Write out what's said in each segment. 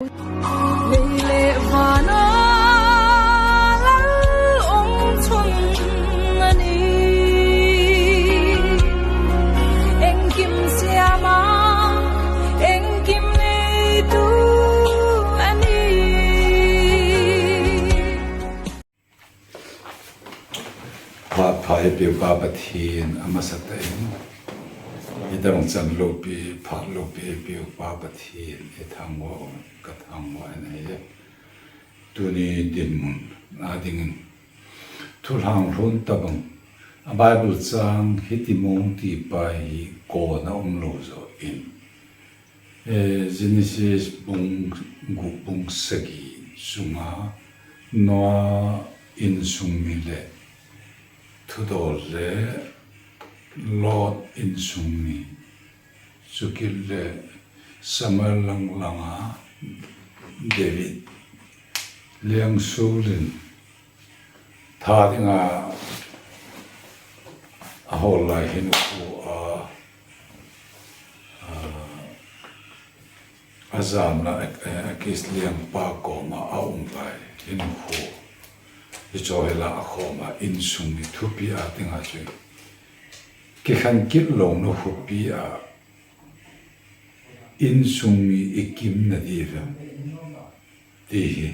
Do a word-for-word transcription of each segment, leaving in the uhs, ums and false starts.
Lei le vana Lal um chun ani. Engkim siama, engkim neitu ani. Phat pha eipeu Pa Pathen, amasatah in, hitobang chan loupi, phat loupi eipeu Pa Pathen, ithangvah u, kathangvah in ahi. Tuni dinmun a dingin, thulhang lhon tobang, a Bible chang hiti mong ti pa hi kona umlou joh in, Eh, Genesis bung gup bung sagi sunga Noah insung mi le thudol le Lot insung mi, chukit le Samuel lang langa David, Liangsuolin, Tha dinga ahol lai hinkho a, a, ajamna, a, a, Akis Liangpa koma aum lai hinkho. Hicho hila akhoma insung mi thupi a dinga chu. Kikhen kit louna khopi a insung mi ikimna diuvem ti hi.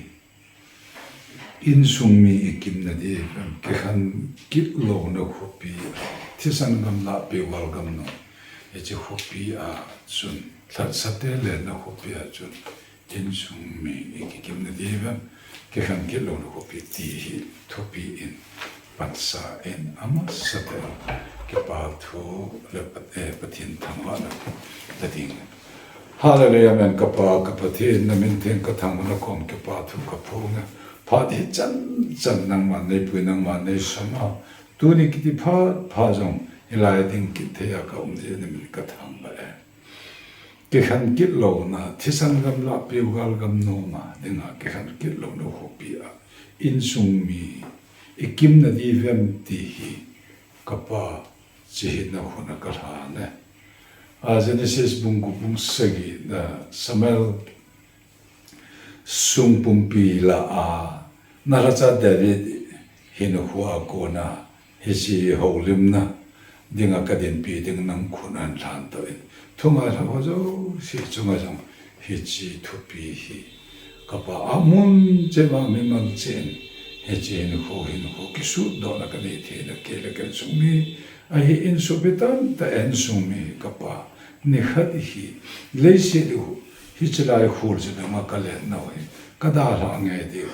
Insung mi ikimna diuvem, kikhen kit louna khopi, thisan gamla peugal gamnom, hiche khopi a chun, lhatsate lenna khopi a chun, insung mi ikimna diuvem, kikhen kit louna khopi ti hi thupi in pansa in amasatah in kipa thu le Pat-, eh, Pathen thangvahna le ding. Hallelujah, amen. Ka Pa, ka Pathen, na min theng ka thangvahna kom kipa thu ka phong e. Phat hichan chan nangman neipui, nangman neisam a. Tuni kiti phat pha jong hilai ding kithei a ka um jeh in na min ka thangvah e. Kikhen kit louna, thisan gamla peugal gamnom a dinga kikhen kit louna khopi a insung mi ikimna diuvem ti hi ka Pa, hiche hi na khut a ka lhan e. A Genesis bung gup bung sagi na Samuel sung pumpi lah a, na lhacha David hinkho a kona hiche houlimna dinga ka dinpi ding nang khut a lhan tauve. Thungailhao jouse chunga jong hiche thupi hi ka Pa, amun cheh uva mimal cheh in hiche hinkho, hinkho kisutdohna ka nei theina kei le ka insung mi ahin, sopi tamtah insung mi ka Pa, nikhat hi leiset u hiche lai khol cheh nunga ka len nau hi ka dalhah nge diu.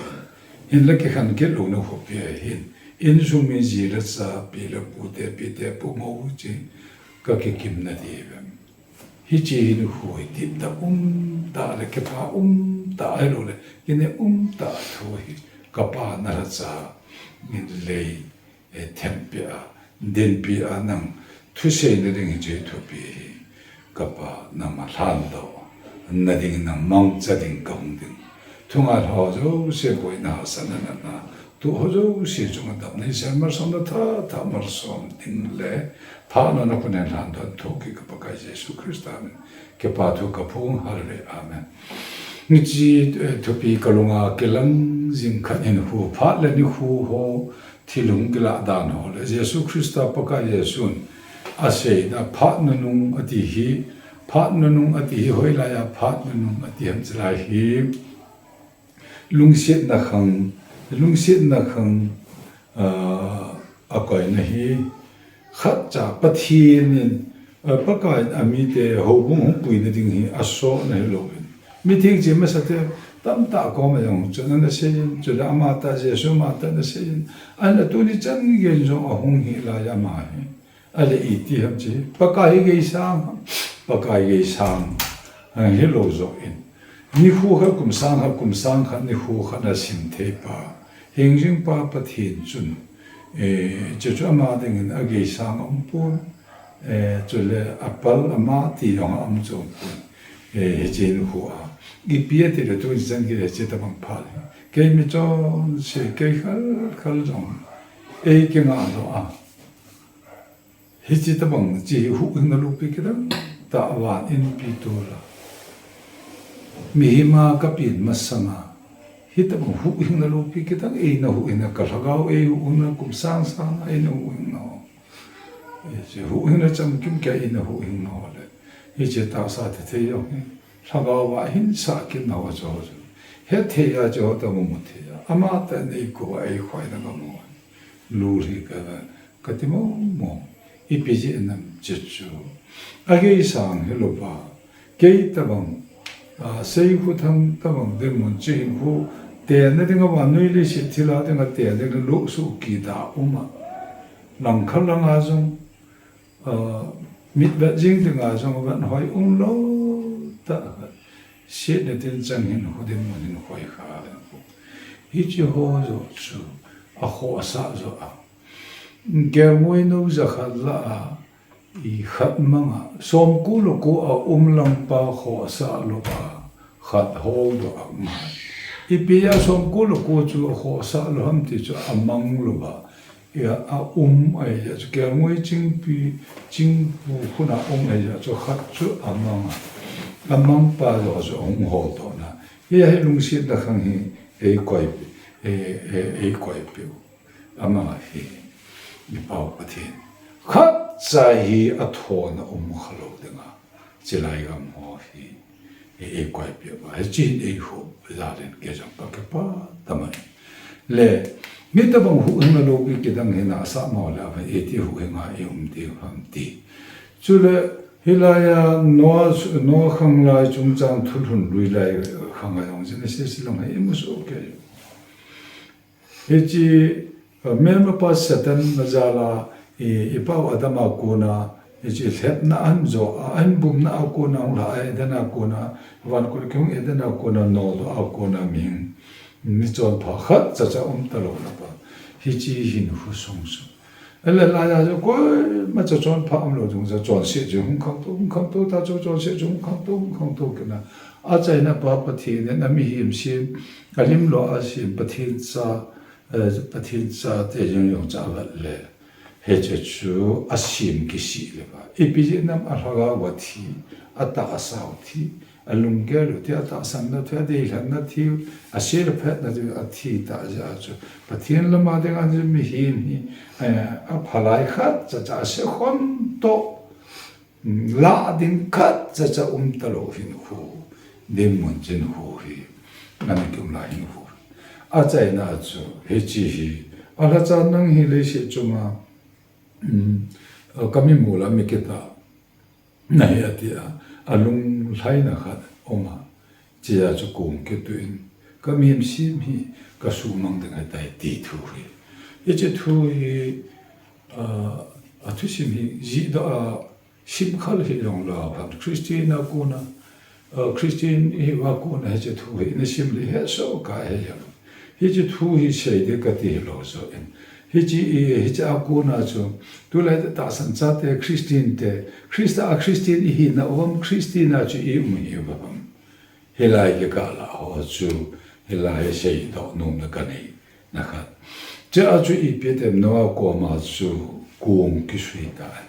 Hinla kikhen kit louna khopi a hin, insung mi ji le cha, pi le pu te, pi te pu mo u chu ka kikimna diuvem. Hiche hinkho hi tiptah umtah le kipa umtah ahilou le kineh umtah thu hi ka Pa, na lhacha in lei, eh, thempi a, dinpi a nang thuseina ding hiche thupi hi ka Pa, nangma lhandoh na ding, nang mangcha ding ka hung ding. Thungailhao jouse boina, hahsatna, natna, tuho jouse chunga damna, sel malsomna tha, tha malsom ding le phatna na khut a lhandoh in thokit ka Pakai Jesu Christa min kipa thu ka phong. Hallelujah. Amen. Hiche, eh, thupi ka lunga kilang jing khat hinkho, phat le nikho ho, thil hung kilah dan ho le Jesu Christa Pakai Jesun aseina phat nunung ati hi, phat nunung ati hi, hoilai a phat nunung ati ham, chulai hi lungsetna khang, lungsetna khang, ah, akoina hi khatcha Pathen in, ah, Pakai in amite houbung hung puina ding hi asona hilouvin, mitheng che masate tamtah koma jong chun ana seiyin, chule amatah, Jesu matah ana seiyin, ahinla tuni chan gei jong ahung hi lai ama hi. Ahile iti ham chu, Pakai geisang, Pakai geisang, ah, hilou joh in, nikho khat, kum sang khat, kum sang khat, nikho khat ana sim thei pa, hingjing pa Pathen chun, eh, chuchu ama dingin ageisang aumpon, eh, chule apal ama ti jong aum chu aumpon, eh, hiche hinkho a. Ipi ati le tuni chan gei hiche tabang phat hi, keima chonse, kei khalkhal jong ei kingah doh a. Hiche tabang chu hi huhhingna loupi kidang tah a van inpi tol a, Mihem a kapen masanga, hitabang huhhingna loupi kidang eina huhhingna, ka lhagao eihuhhingna, kum sang sanga eina huhhingna ho. Hiche huhhingna chamkim kia eina huhhingna ho le, hiche tahsa thei thei jong hi, lhagao a hinsah kitna ho chu ho chu, hethei a chu ho ta mu mu thei a, amatah in eikoi a eikhoina kamu. Lul hi ka, kati mong mong. Ipi jeh ham hiche chu. Agei sang hilouva. Kei tabang, a, Seikhuthang tabang dinmun chu hinkho tena dinga vannoi leiset thil a dinga tena dinga luksuh kit a um a. Langkhat langa jong, a, mit vet jing dinga jong vet hoi umlou tah. Setna tin chang hinkho dinmun hinkho kha hinkho. Hiche ho joh chu akhohsah joh a. Kelngoi nou jakhat lah a, i khat manga, somko le ko a um lang pa khohsah lou a, khat hol doh a um. Ipi a somko le ko chu akhohsah lou ham ti chu amang lou a. Ia, aum ahijeh chu kelngoi chingpi, chingpu khun a um ahijeh chu khat chu amang a. Amang pa joh chu ahung hol doh na. Hia hi lungsetna khang hi eikoi, e, e, eikoi peh u. Ama hi, i Pau Pathen. Khatcha hi athona um khalou dinga. Chilai gam ho hi, e, eikoi peh uva. Hiche hin eihuh jal in kei jong ka kipa tamai. Le, hitabang huhhingna loupi kidang hi nasa mo le, ava iti huhhinga i um diu ham ti. Chule, hilai a Noah, Noah khang lai chungchang thulhun lui lai khang a jong Genesis lang hi imu soh kei. Hiche, eh, melmapa Satan na jal a, i, i pau Adam a kona, hiche lhepna ahin jo a, ahin bumna a kona, hung lha a Eden a kona, vankul kihung Eden a kona, nodoh a kona, mihing, mi chonpha khatcha cha um talou na pa. Hiche hinkho sung sung. Ahile lai a chu koima cha chonpha umlou jong cha chonset chu hung khangtou, hung khangtou ta chu chonset chu hung khangtou, hung khangtou kit na. Achaina pa Pathen in amihem sem, alim lou a sem Pathen cha, eh, Pathen chate jong jong cha avet le. Hiche chu asem kisih le va. Ipi jeh ham alhagao u athi, atahsa u athi. Alunggel u thi, atahsanna thi, adeilhenna thi, aselphetna thi, athi tah jeh a chu. Pathen lama dinga chu mihem hi, eh, aphalai khatcha cha ase khom toh, mm, lah ding khatcha cha um talou hinkho, dinmun hinkho hi, ana kium lai hinkho. Achaina chu, hiche hi, alhacha nang hi leiset chunga, mm, kami mol a mi kitah nahi ati a, alunglhaina khat um a, hiche a chu kong kituh in, ka mihem sem hi ka sumang ding ahitai ti thu hi. Hiche thu hi, a, athusim hi jihdoh a sim khel hih jongleu hen, Christian a kona, a, Christian ihiuva kona hiche thu hi nasim le hesoh kei ahi. Hiche thu hi sei ding kati hilou joh in. Hiche i, hiche a kona chu, tulai tahsan chate Christian te, Christa a Christian ihina uvam, Christian a chu i um ihiu vam. Hilai kikah lah ho chu, hilai seidoh nomna kanei na khat. Hiche a chu ipi ti em, Noah koma chu kong kisui tai.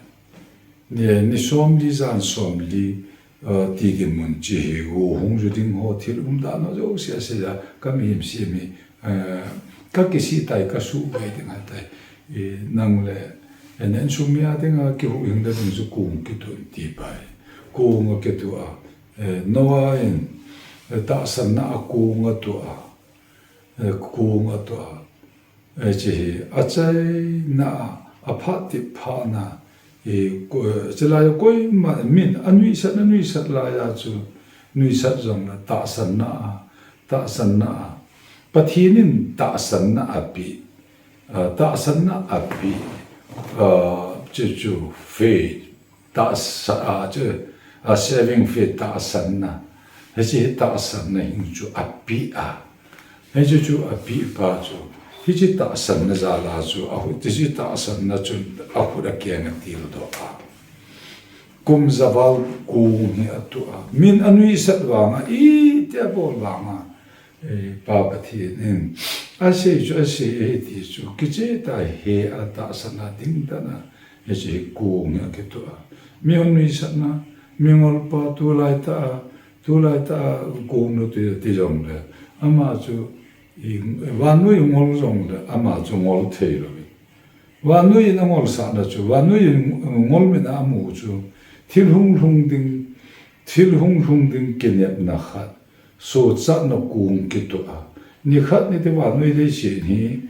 Ni, ni somli, jan somli, eh, ti dinmun hiche hi, go hung ju ding ho, thil umdan ho jouse asei a, ka mihem sem hi, eh, ka kisih tai, ka suhbei ding ahitai. Eh, nang le, eh, na insung mi a dinga kihuhhingna ding chu kong kituh in ti pai. Kong akituh a, eh, Noah in, eh, tahsanna a kong atuh a, eh, kong atuh a, eh, hiche hi, achaina a, aphat tip phatna, eh, ko-, hiche lai a koima, min, anuisat, anuisat lai a chu, nuisat jongle tahsanna a, tahsanna a, Pathen in tahsanna apeh, ah, tahsanna apeh, ah, hiche chu faith, tahsa-, a, chu, a, saving faith tahsanna. Hiche hi tahsanna hing chu apeh a. Hiche chu apeh pa chu. Hiche tahsanna jal a chu, ahut, hiche tahsanna chun ahut akeng atildoh a. Kum javal kong hi atuh a. Min anuisat vang a, iti abol vang a. Eh, Pa Pathen in, asei chu asei ahi ti chu, kicheh tah a hi atahsan a ding dan a, hiche hi kong hi akituh a. Mihon nuisatna, mingol pa tulai tah a, Tulai tah a kong nu ti, ti jongle, ama chu, i, vannoi ngol jongle, ama chu ngol thei lou. Vannoi in angolsahna chu, vannoi in ngol min a amu chu, thil hung lhung ding, thil hung lhung ding kinepna khat, sochatna kong kitoh a. Nikhat niti vannoi leiset hi,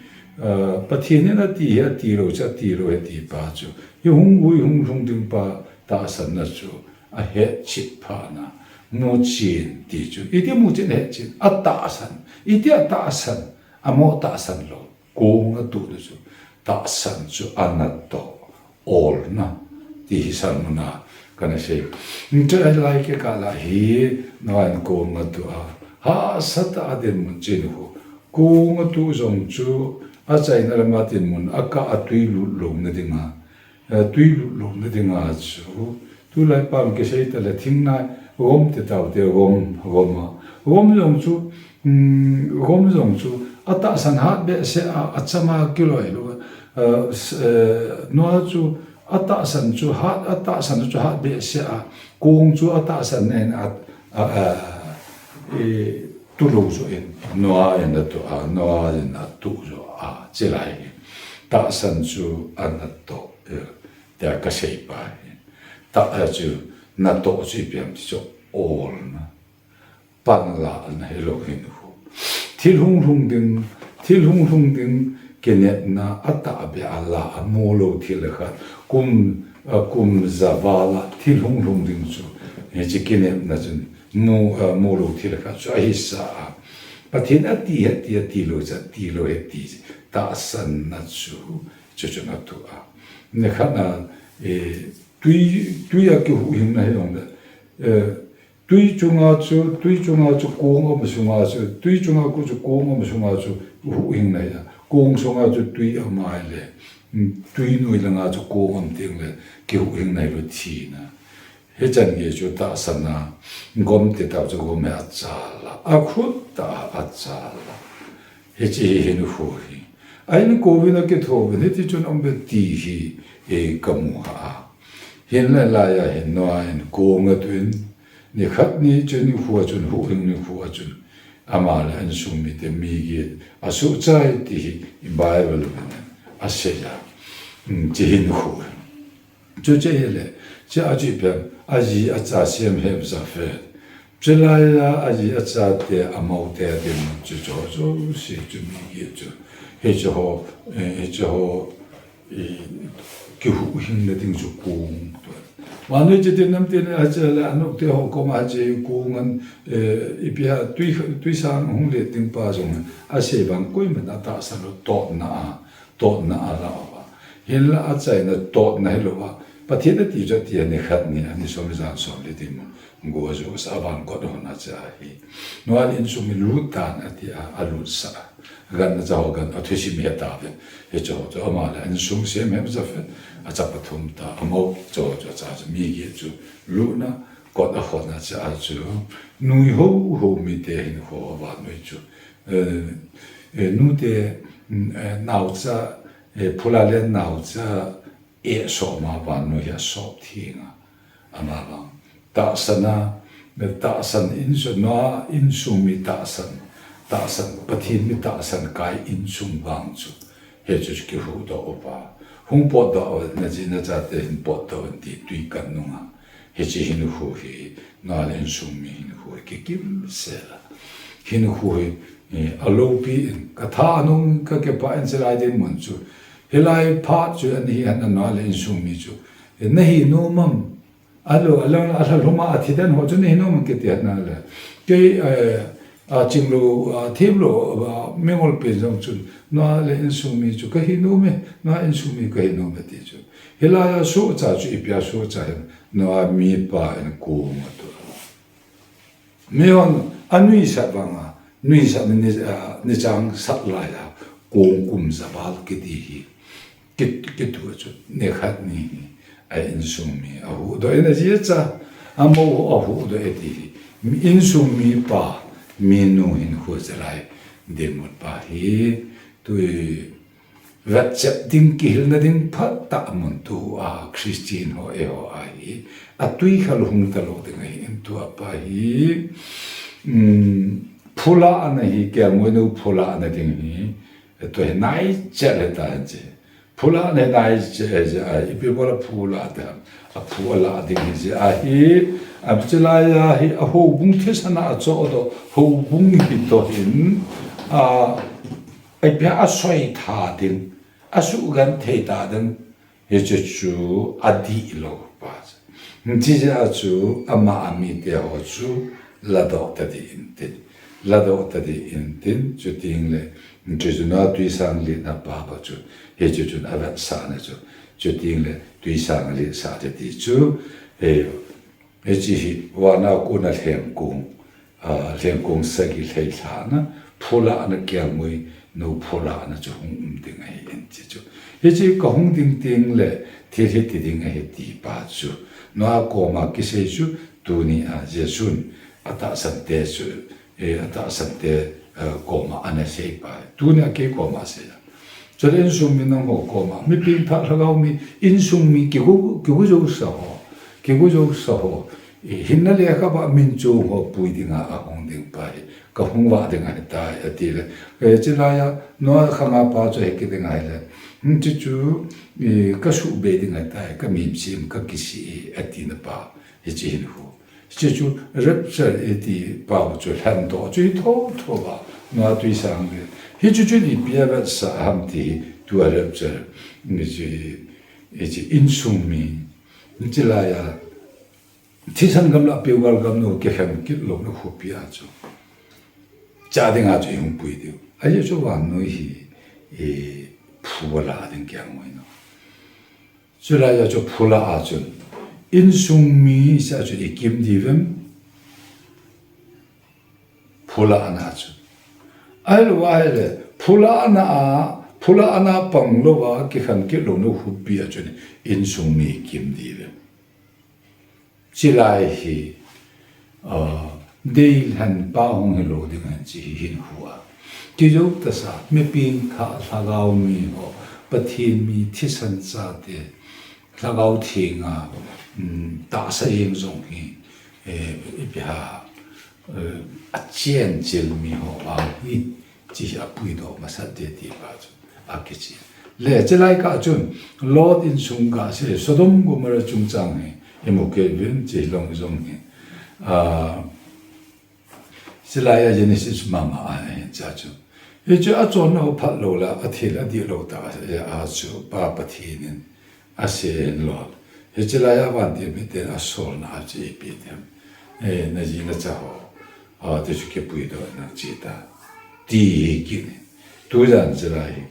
ah, Pathen in ati hi ati lou chu, ati lou hi ti pa chu. Hi hung vui hung lhung ding pa tahsanna chu, ahetchet phat na, muchen ti chu. Iti muchen hetchet, atahsan. Iti atahsan, amo tahsan lou. Kong atoh chu, tahsan chu anatoh, olna, ti hi sermon a kana sei. Nte lai kikah a hi, nangin kong atoh a, hahsa tah a dinmun chen khu. Kong atoh jong chu, achaina lama dinmun, akah a tui lut louna dinga, eh, tui lut louna dinga chu, tulai pan kisei tale thingnai, gom ti tau te gom, gom a. Gom jong chu, um, gom jong chu, atahsan hat behseh a, achama kiloi lou, eh, s-, eh, nua chu, atahsan chu hat, atahsan chu hat behseh a, kong chu atahsan nen a, a, a, eh, tu lou chu in, nua in atoh a, nua in atoh chu a, chilai hi. Tahsan chu anatoh, eh, tia kasei pa hi. Tah a chu natoh chu ipi ham ti chu olna. Panlahna hilou hinkho. Thil hung lhung ding, thil hung lhung ding kinepna atahbeh a la a mu lou thil khat. Kum, a kum ja val a thil hung lhung ding chu. Hiche kinepna chun mu, a, mu lou thil khat chu ahi sa a. Pathen ati, ati, ati lou chu, ati lou hi ti. Tahsanna chu, chu chu natoh a. Nikhat na, eh, Tui, tui a kihuhhingna hi jong le, eh, tui chunga chu, tui chunga chu kong um sunga chu, tui chunga khu chu kong um sunga chu huhhingna hi a. Kong sunga chu tui um a le, mm, tui noi langa chu kong um teng le, kihuhhingna hi lou thina. Hichan gei chu tahsan a, gom ti tau chu gom hi achal a, akhut tah a achal a. Hiche hi hinkho hi. A inkouvin akithouvin, hiti chun um ve ti hi, eh, kamu ha a. Hinla laiya hin nua in kong atoh in, nikhat ni chun nikho a chun huhhing nikho a chun, ama le insung mite mi get asuhchai ti hi Bible in asei a. Hmm, hiche hinkho hi. Chuche hile, hiche a chu ipi ham, aji acha Shem Ham Japheth. Chulai a aji achate amau te adin chu chu chu si chu mi get chu. Hiche ho, eh, hiche ho, eh, kihuhhingna ding chu kong. Vannoi chate nam te le acha le anop te ho koma hiche kong an, eh, ipi ham tui, tui sang hung let ding pa jong asei vang koiman atahsan lou totna a. Totna ala uva. Hinla achaina totna hilou va. Pathen ati chu ati a nikhat ni, ani som jan som le dinmun. Go jo sa van kot hon a cha hi. Nua le insung mi lut tan ati a, alut sa. Gan na cha ho gan a thusim he ta ve. Hiche ho chu ama le insung Shem Ham Japheth. Acha pathum ta, amau chu chu cha chu mi get chu. Lutna kot a hon a cha chu. Nui ho ho mite hinkho vannoi chu. Eh, eh, nute, mm, eh, naocha, eh, phula le naocha, eh, soma vannoi hi asop theng a. Ama vang. Tahsan a, eh, tahsan insung, nua insung mi tahsan. Tahsan, Pathen mi tahsan kai insung vang chu. Hichu kihuhdoh uva. Hung potdoh uva, naji nachate hin potdoh un ti tui kan nunga. Hiche hinkho hi, nua le insung mi hinkho hi, kikim sel a. Hinkho hi, eh, aloupi in, katha anung, kakipah in chulai dinmun chu. Hilai phat chu, ani hi, ana nua le insung mi chu. Eh, nahi nom am, Alo, alang, alhalhum a, athi den ho chu nahi nom am kiti ana le. Kei, eh, aching lou, athem lou, a, mingol pen jong chun, nua le insung mi chu kahi nom e, nua insung mi kahi nom e ti chu. Hilai a suhcha chu ipi a suhcha ham, nua mipa in kong atoh. Mihon anuisat vang a, nuisat ni, a, nichang sat lai a, kong kum ja val kiti hi. Kit, kitoh chu, nikhat ni hi, a insung mi, ahuhdoh in aji acha, amau ahuhdoh e ti hi. Insung mipa, minu hinkho chalai, dinmun pa hi, tui, vetchep ding, kihilna ding phatah mun tua Christian ho eiho ahi, atui khal hung talou ding ahi in tua pa hi, um, phulahna hi, kelngoinu phulahna ding hi, tua hi naicha le ta hen che. Phulahna hi naicha, ipi bola phulahna, aphu alah ding hi che ahi, apchilai ahi, ahoubung thisana achohdoh, houbung hi toh hin, a, Ipi a soitha ding, asugenthei ta ding, hiche chu adihlou pa. Hiche jeh a chu ama amite ho chu ladoh tadih intin, ladoh tadih intin, chutengle, hiche chu na tuisang lina pa pa chu, hiche chun avetsahna chu, chutengle tuisang lisa tadih chu, he, Hiche hi vana kona lhengkong, a, lhengkong sagi lheilhahna, phulahna, kelngoinu phulahna chu hung um ding ahi in ti chu. Hiche kahung ding tengle thil hiti ding ahi ti pa chu. Noah koma kisei chu tunia Jesun atahsan te chu, e, atahsan te, e, koma ana sei pa. Tunia kei koma asei a. Chule insung mi nangho koma, mi pengthah lhagao mi, insung mi kigo, kigo jousah ho, kigo jousah ho, hinna lekhabua min chom ho pui dinga ahung ding pa hi, kahung vah ding ahitai, atile. Hiche laiya, Noah khanga pa chu hi kit ding ahile. Hiche chu, kasuhbei ding ahitai, kamimsim, kakisih, atina pa, hiche hin khu. Hiche chu rapture iti pau chu lhendoh chu hi thotho a, Noah tuisang le. Hiche chu ipi avetsah ham ti hi, tua rapture, hiche, hiche insung mi, hiche laiya, thisan gam le apeugal gam nu kilhen kit louna khopi a chu. Cha dinga chu ihung pui diu. Ajeh chu vannoi hi, phu alah ding kelngoinu. Chulaiya chu phulah a chun, insung mi sa chu ikim diuvem, phulahna a chun. Ahilou ahile, phulahna a, phulahna panglouva, kilhen kit louna khopi a chun, insung mi ikim diuvem. Chilai hi, a, deilhen pa hung hilou ding ahi ti hi hin khu a. Kijou tasa, mi pengthah lhagao mi ho, Pathen mi thisan chate, Lhagao Thenga, um, tahsa jeng jong hi, eh, ipi ham, eh, achenchil mi ho vang hi, hiche hi apuidoh masat ding ti pa chu akichen. Le, chulai kah chun, Lot insung kasei, Sodom Gomorrah chungchang hi, imu kei uvin, hiche long jong hi. Ah, Chulaiya Genesis mama a hin cha chu. Hichu achonna ho phatlou le, athil adihlou tah a chu, Pa Pathen in asei in Lot. Hiche laiya vantil miten asolna a chu ipi tem. Eh, naji nacha ho. A, ti chu kipuidoh nang chi ta. Ti hi kit in. Tujan chulai hi.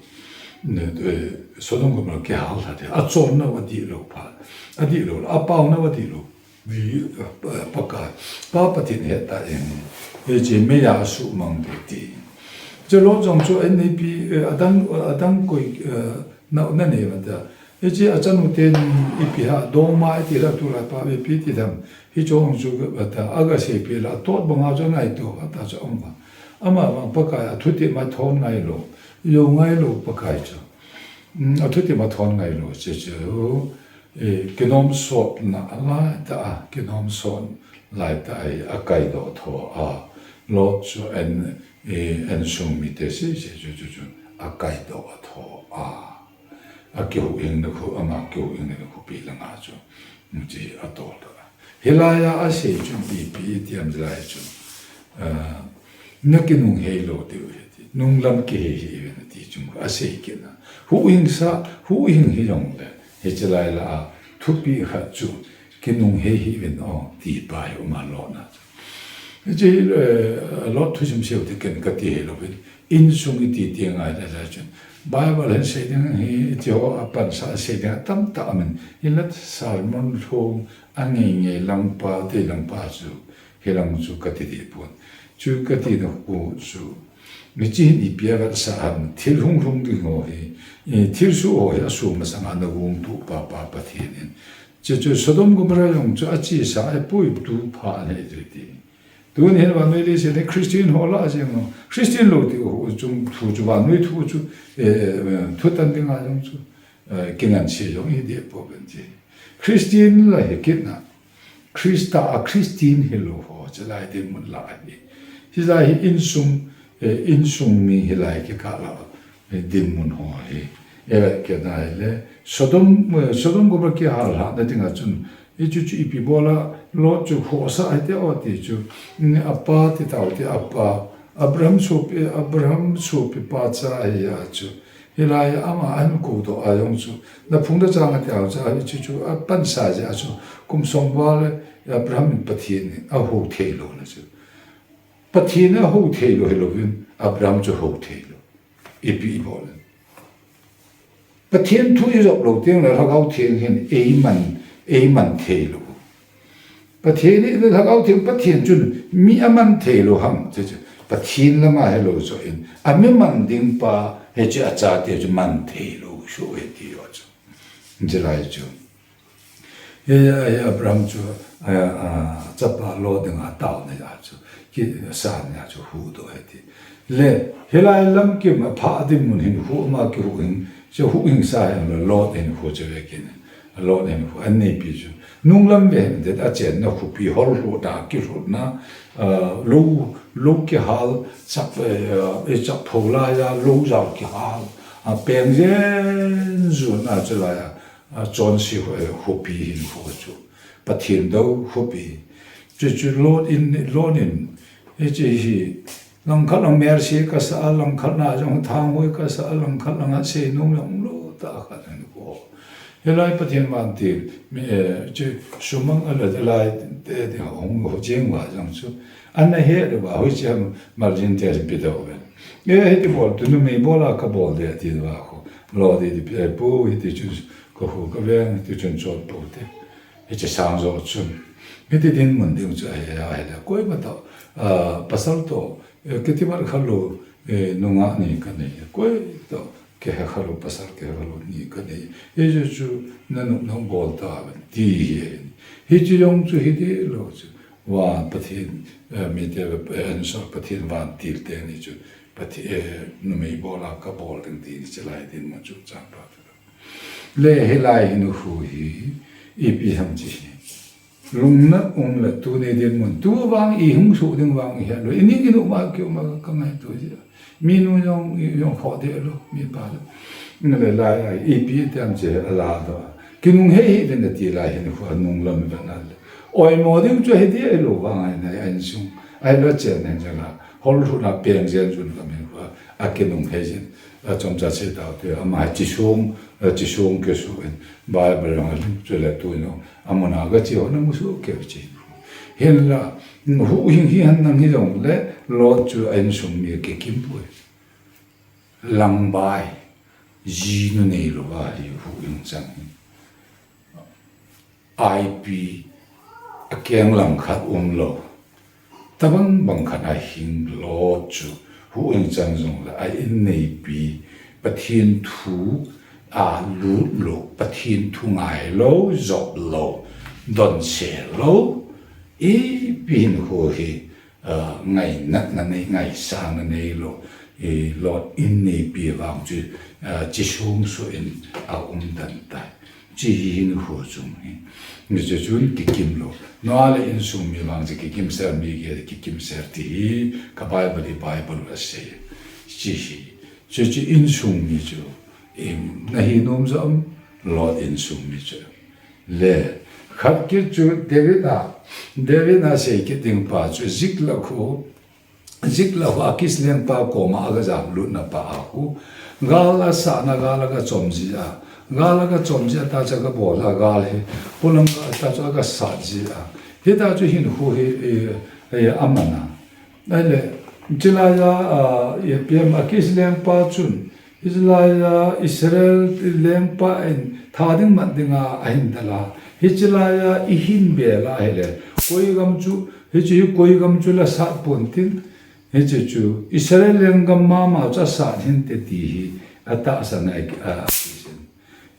Ne, eh, Sodom Gomorrah kihal lha te. Achonna u adihlou phat. Adihlou le, apauna u adihlou. Vi, eh, Pakai, Pa Pathen hetah in, eh, hiche meiya asuhmang ding ti. Hiche Lot jong chu N A P, eh, adang, adang koi, eh, na, nanei uva ta. Hiche achanu teni ipi ham, dongma iti lha tulai pa ipi ti tham. Hiche jong chu, eh, ta, aga seipeh le, atot banga chu angaito, ata chu ama. Ama vang Pakai a thutim athon ngailou, jou ngailou Pakai chu. Mm, athutim athon ngailou, hiche chu. Eh, kinomsotna laitah a, kinomsot laitah a hi akaidoh tho a. Lot chu an, eh, insung mite sese chu, chu, chu, akaidoh tho a. Akihuhhingna khu, ama kihuhhingna khu pi langa chu. Hiche atol ta. Hilaiya asei chu ipi, ipi ti ham lai chu. Ah, nakinung heilou diu ahi ti. Nunglam kihei hih uvin ati chu asei kit na. Huhhingsa, huhhing hijongle. Hiche lai la a, thupi khat chu, kinung hei hih uvin o, ti pa hi uma Lot na chu. Hiche, eh, Lot thusim seiu ti ken kati heilou vin. Insung iti ti ngai le le chun. Bible hin sei ding hi, hiche ho apansa sei ding atamtah amin. Hinla sermon lhung, angeingei lang pa, ti lang pa chu. Hilang chu kati deh pon. Chu katina khu chu. Hiche hin ipi avetsah ham, thil hung lhung ding ho hi, eh, thilsoh ho hi asoh masanga nagong tuh pa, Pa Pathen in. Hiche chu Sodom Gomorrah jong chu achesa, apuitu pha ahi ti. Tuni hin vannoi leiset hi Christian ho lah a jeng lo. Christian lou ti u chu, thu chu vannoi thu chu, eh, eh, thutan dinga jong chu, eh, kingansia jong hi deh pouvin ti. Christian la hi kit na. Christa a Christian hilou ho, chulai dinmun lah hi. Hilai hi insung, eh, insung mi hilai kikah lah. Dinmun ho hi. Eh, kei nai le, Sodom, eh, Sodom Gomorrah kihal lhahna dinga chun, hichu chu ipi bol a, Lot chu khohsah hite o ti chu, mm, apa ti tau ti apa, Abraham sopi, Abraham sopi pa cha hi a chu. Hilai ama ahin kou doh a jong chu, na phung da chang a ti a cha, hichu chu, a pansa jeh a chu, kum som val le, Abraham in Pathen in ahou thei lou na chu. Pathen in ahou thei lou hilouvin, Abraham chu hou thei lou. Ipi ibol in. Pathen thu ijop lou teng le Lhagao Theng hin eiman, eiman thei lou. Pathen hi Lhagao Theng, Pathen chun mi aman thei lou ham, chu chu. Pathen lama hilou joh in, ami man ding pa, hiche achate chu man thei lou, so he ti jo chu. Chulai chu. Hi, hi Abraham chu, a, a, chapa Lot dinga taona a chu, kisan a chu huhdoh ahi ti. Le, hilai lamkim a pha dinmun hin huhma kihuhhing, chu huhhingsa hin Lot hin huhcha ve kit in. Lot hin huh, an neipi chu. Nunglam ve hin det a chenna khopi hol lhuhna, kilhuhna, a, lou, lou kihal, chak, eh, eh, chak pho lai a, lou jao kihal, a, peng jen jun a chulai a. A, chonse ho, eh, khopi hin ho chu. Pathen dou khopi. Chu chu Lot in, Lot in, hiche hi, langkhat lang melse kasa a, langkhat na jong thanghoi kasa a, langkhat lang a seinom jong lou tah khat hin ho. Hilai Pathen vantil, mi, eh, chu sumang a la, lai, te, te, hung ho jeng uva jong chu. Ana he le uva, hoiche ham margin te pe dou ve. Eh, hiti bol, tu numei bol a kabol de ti uva ho. Lot di di pe pu, hiti chu Ka hu ka veng, ti chun chot pou te. Hiche sang jo chun. Hiti dinmun ding chu ahi, ahi le. Koima toh, a, pasal toh, eh, kitimat khalou, eh, nungah ni ka nei. Koi toh, kihe khalou, pasal kihe khalou ni ka nei. Hiche chu, na nop na bol ta, ti hi. Hiche jong chu hiti lou chu. Van Pathen, eh, mite, eh, answer Pathen vantil teni chu. Pathen, eh, numei bol a kabol ding ti, chulai dinmun chu chang pa. Le hilai hin khu hi, ipi ham chi hi. Lungna um le tuni dinmun. Tu vang i hung suh ding vang i het lou. I ning i nu ma keu ma ka ngaito ji. Minu jong, jong kho de lou, mipa lou. Nale lai a, ipi tiam chi a la doh. Kinung hei hei le nati lai hin khu a nunglam ve na le. Oimo ding chu hiti hilou vang a hi na, a insung. Ahilou chen nen jeng a. Hol lhuhna peng jen jun ka min khu a. A kinung hei jin. A chomcha sei tau te, ama hi chisung, a chisung kisuh in, Bible jong a lim chu le tu jong, amun a gache ho na musuh keu chi. Hinla, huhhing hi han nang hijongle, Lot chu a insung mi kikim poi. Langbai, jinu neilou va hi huhhing chang hi. Ipi a keng langkhat umlou. Tabang bang khat a hing Lot chu huhhing chang jongle a inneipi Pathen thu a lut lou, Pathen thu ngai lou, jop lou, donse lou, ipi hin khu hi, a, ngainatna nei, ngaisangna neilou, i Lot inneipi vang chu, a, chisung suh in a um dan tai. Chi hi hin khu chung hi. Hiche chun kikim lou. Nua le insung mi vang chu kikim ser, mi gei kikim ser ti hi ka Bible hi Bible a sei. Chi hi. Chuche insung mi chu, im, na hi nom jom, Lot insung mi chu. Le, khat kit chu David a, David a sei kit ding pa chu Ziklag khu, Ziklag khu Akish lengpa koma aga jam lutna pa a khu. Gal a sahna, gal aga chom ji a. Gal aga chom ji a, ta chu aga bol a gal hi. Polang ta chu aga sat ji a. Hita chu hin khu hi, e, e, aman a. Ahile, chulai a, a, ipi ham Akish lengpa chun, Israel, Israel lengpa in tha ding mat dinga ahin dal a. Hiche lai a ihin bel a ahile, koi gam chu, hiche hi koi gam chu la sat pon tin, hiche chu Israel lenggam mama chu asat hinte ti hi atahsan a, a, a,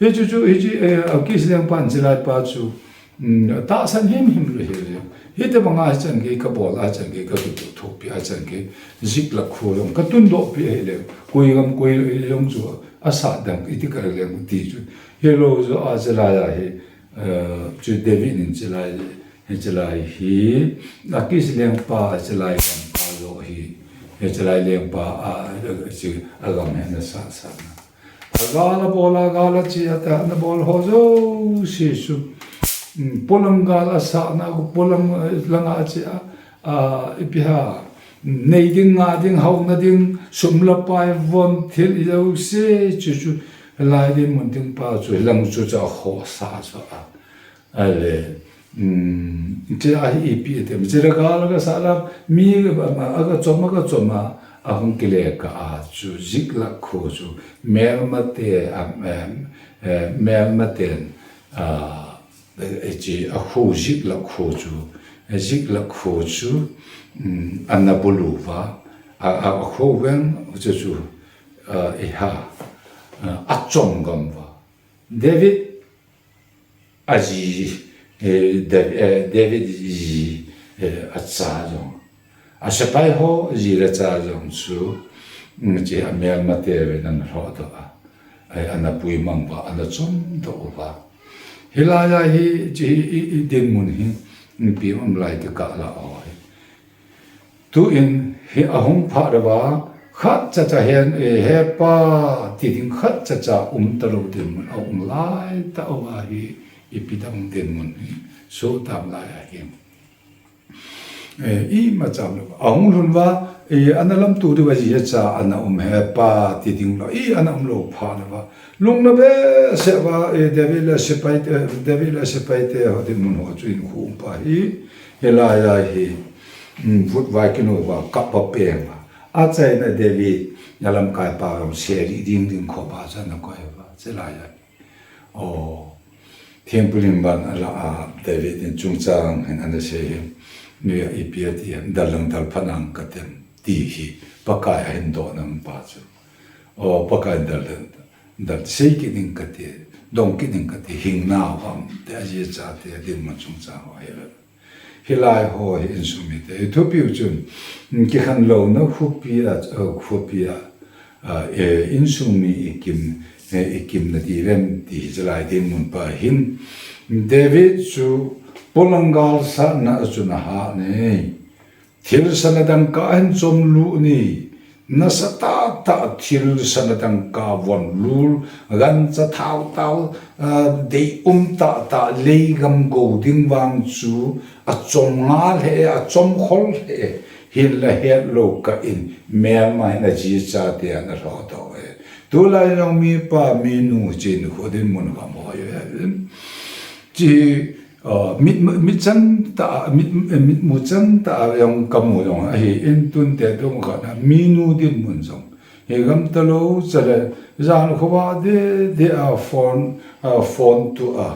Hichu chu, hichu, eh, Akish lengpan chulai pa chu, mm, tahsan himhim lou hi. Hiti banga hichan gei kabol a, hichan gei kakitoh thopi a, hichan gei Ziklag kho jong katundoh pi ahile, koi gam koi jong chu asat dang iti kar leng ti chu. Hilou jo a, chulai a hi, eh, chu David in chulai, hi chulai hi, Akish lengpa chulai gampa jo hi, hi chulai lengpa a, a, chu agam hi ana sat sat na. Agal abol a, agal ache a, tia ana bol ho jouse chu. Um, polang gal asatna, polang, eh, langa ache a, a, ipi ham, nei ding, ngah ding, haona ding, sum le pai, von, thil jouse chu chu, lai dinmun ding pa chu, hilang chu chu akhohsah sah a. Ahile, um, hiche a hi ipi ati em, hiche la gal aga sah la, mi aga, aga chom, aga chom a, ahung kile kah a chu, Ziklag kho chu, melmate, um, em, eh, melmaten, ah, eh, hiche akho Ziklag kho chu, eh, Ziklag kho chu, um, ana bulu uva, a, a, akho veng chu chu, ah, iha, ah, achom gam uva. David aji, eh, Da-, eh, David ji, eh, acha jong. Asepai ho ji le cha jong chu, um, hiche amelmate vin ana lhohdoh a. Ai, ana puimang uva, ana chomdoh uva. Hilai a hi, hiche hi, i, i dinmun hi, ipi um lai ti kah la ho hi. Tuin hi ahung phat uva, khatcha cha hen, eh, hepa, ti ding khatcha cha um talou dinmun aum lai tah uva hi, ipi dang dinmun hi, soh tam lai ahi. Eh, imacha umlou. Ahung lhun uva, eh, ana lamto diuva ji le cha ana um, hepa, ti ding lou. I ana umlou phat uva. Lungna behseh uva, eh, David le sepai te, David le sepai te ho dinmun ho chu hinkho um pa hi, hilai a hi, um, vutvai kino uva, kap a peng uva. Achaina David, alamkai pa jong seri ding ding kho pa chu ana koi uva, chulai a hi. O, thempu lim ban ala a, David in chungchang hin ana sei hi, nui a ipi ati ham, dal lang dal phat nang katem, ti hi, Pakai ahin dohna pa chu. O, Pakai in dal, dal sei kit ning kati, dong kit ning kati, hing nau ham, ti aji acha ti, adinmun chungchang ho hi. Hilai ho hi insung mite, i thupiu chun, kikhen louna khopi a, khopi a, a, e, insung mi ikim, e, ikimna diuvem ti hi chulai dinmun pa hin. David chu polang gal satna a chun ahah e. Thil sana dangka ahin chom lut e. Nasa tahtah thil sana dangka von lul, gancha thautau, ah, deium tahtah leigam go ding vang chu achom ngal e, achom khol e, hinla hetlou kah in, melma hin aji acha te ana lhohdoh e. Tulai jong mipa, minu, hiche nikho dinmun gam ho hi, hiche Ah, mit, mit chan tah, mit, mit mu chan tah a jong kamu jong ahi, in tun te tum khat a, minu dinmun jong. Hi gam talou, chule, jan khovah deh deh a phone, a phone tu a.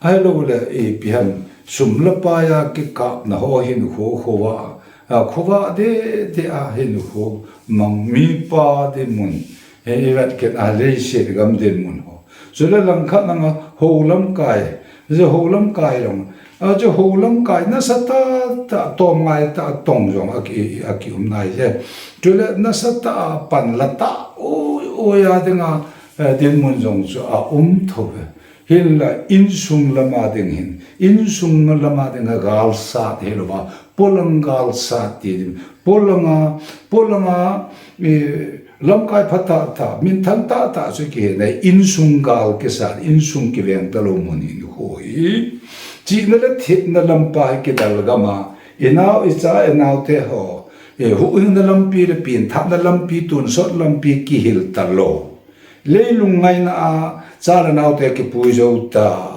Ahilou le, ipi ham, sum le pai a kikapna ho hinkho khovah, a khovah deh deh a hinkho mang mipa dinmun. Hi i vet kit a leiset gam dinmun ho. Chule langkhat nanga ho lamkai, je ho lamkai jong. A, je ho lamkai nasa tahtah, tom ngai tah tong jong aki, aki um nai je. Chule nasa tah a pan la tah, oi, oi a dinga, eh, dinmun jong chu aum thou ve. Hinla insung lama ding hin, insung lama dinga gal sat hilouva, polang gal sat ti ding. Polanga, polanga, eh, lamkai pha tahtah, minthang tahtah chu kihe nai, insung gal kisat, insung kiveng talou mun hinkho hi. Chihna le thepna lampa hi kidal gam a, inao, icha, inaote ho, eh, huhhingna lampi le penthahna lampi, tonsot lampi kihil talou. Leilung ngaina a, cha le naote kipui jou ta.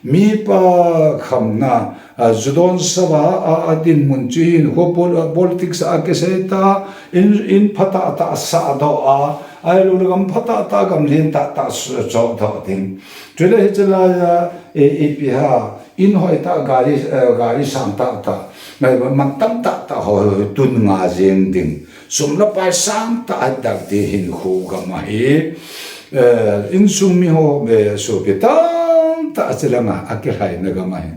Mipa khamna, a, ju don sa uva, a, a dinmun chu hinkho pol-, a, politics a kisei ta, in, in pha tahtah sahdoh a, ahilou le gam pha tahtah, gam lhen tahtah s-, chohdoh ding. Chule hiche lai a, e, ipi ham, in hoi tah, gari, eh, gari sang tahtah, ngai ba mantam tahtah ho, ho, tun nga jeng ding. Sum le pai sang tah a dal ti hinkho gam ahi. Eh, insung mi ho, eh, sopi tamtah a chilanga akilhaina gam ahi.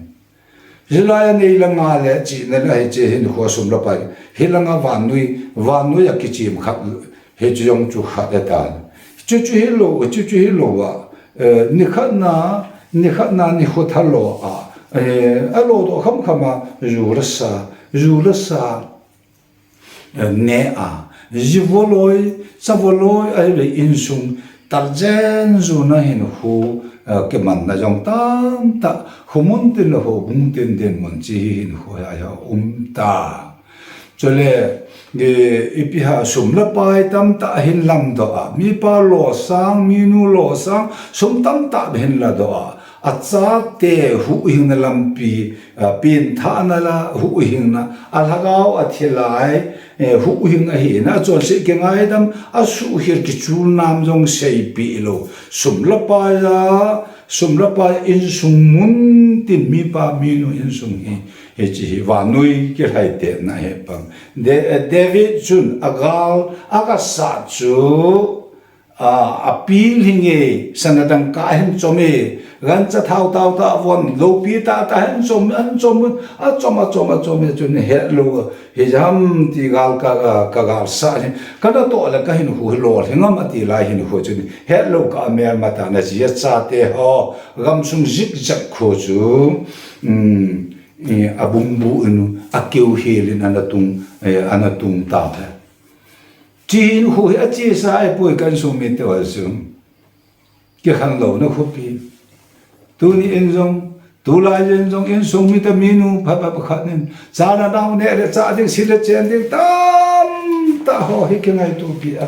Hilai a nei le gou le chihna le hiche hinkho sum le pai. Hilanga vannoi, vannoi a kichim khat, hiche jong chu khat ahitan. Chuchu hilou, chuchu hilou a, eh, nikhat na, nikhat na nikho thalo a, eh, alo doh khamkham a, ju le sa, ju le sa, eh, ne a, ji voloi, sa voloi, ahile insung, tal jen juna hinkho, eh, kimanna jong tamtah, khomun tin le houbung tin dinmun chi hi hinkho hi a um ta. Chule, eh, ipi ham sum le pai tamtah hin lamdoh a, mipa losang, minu losang, sum tamtah hin ladoh a, achate huhhingna lampi, a, pengthahna le huhhingna, alhagao athi lai, eh, huhhing ahina, achonset kingaidam, asuhhil kichulnam jong seipeh lou. Sum le pai a, sum le pai insung mun tin mipa minu insung hi, hiche hi vannoi kilhaitetna hi pang. De-, eh, David chun agal, aga sat chu, a, apil hinge, sana dangka ahin chom e, gancha thao tao tah von, loupi tah tah ahin chom, ahin chom, achom, achom, achom e, chun hetlou, hijam ti gal ka, ka, ka gal sa hin, kana toh le kahinkho hi lolhing am ati lai hinkho chun, hetlou kah a melma tah na jia chate ho, gamsung jikjak kho chu, um, eh, abumbu in, akeu hel in ana tung, eh, ana tung ta he. Chi hinkho hi achesa ahipoi ka insung mite ho chu. Kikhen louna khopi. Tuni in jong, tulai in jong insung mite minu pha, pha, pakhat nin. Chana nao neh le chah ding, se le chen ding, tamtah ho hi kingaito pi a.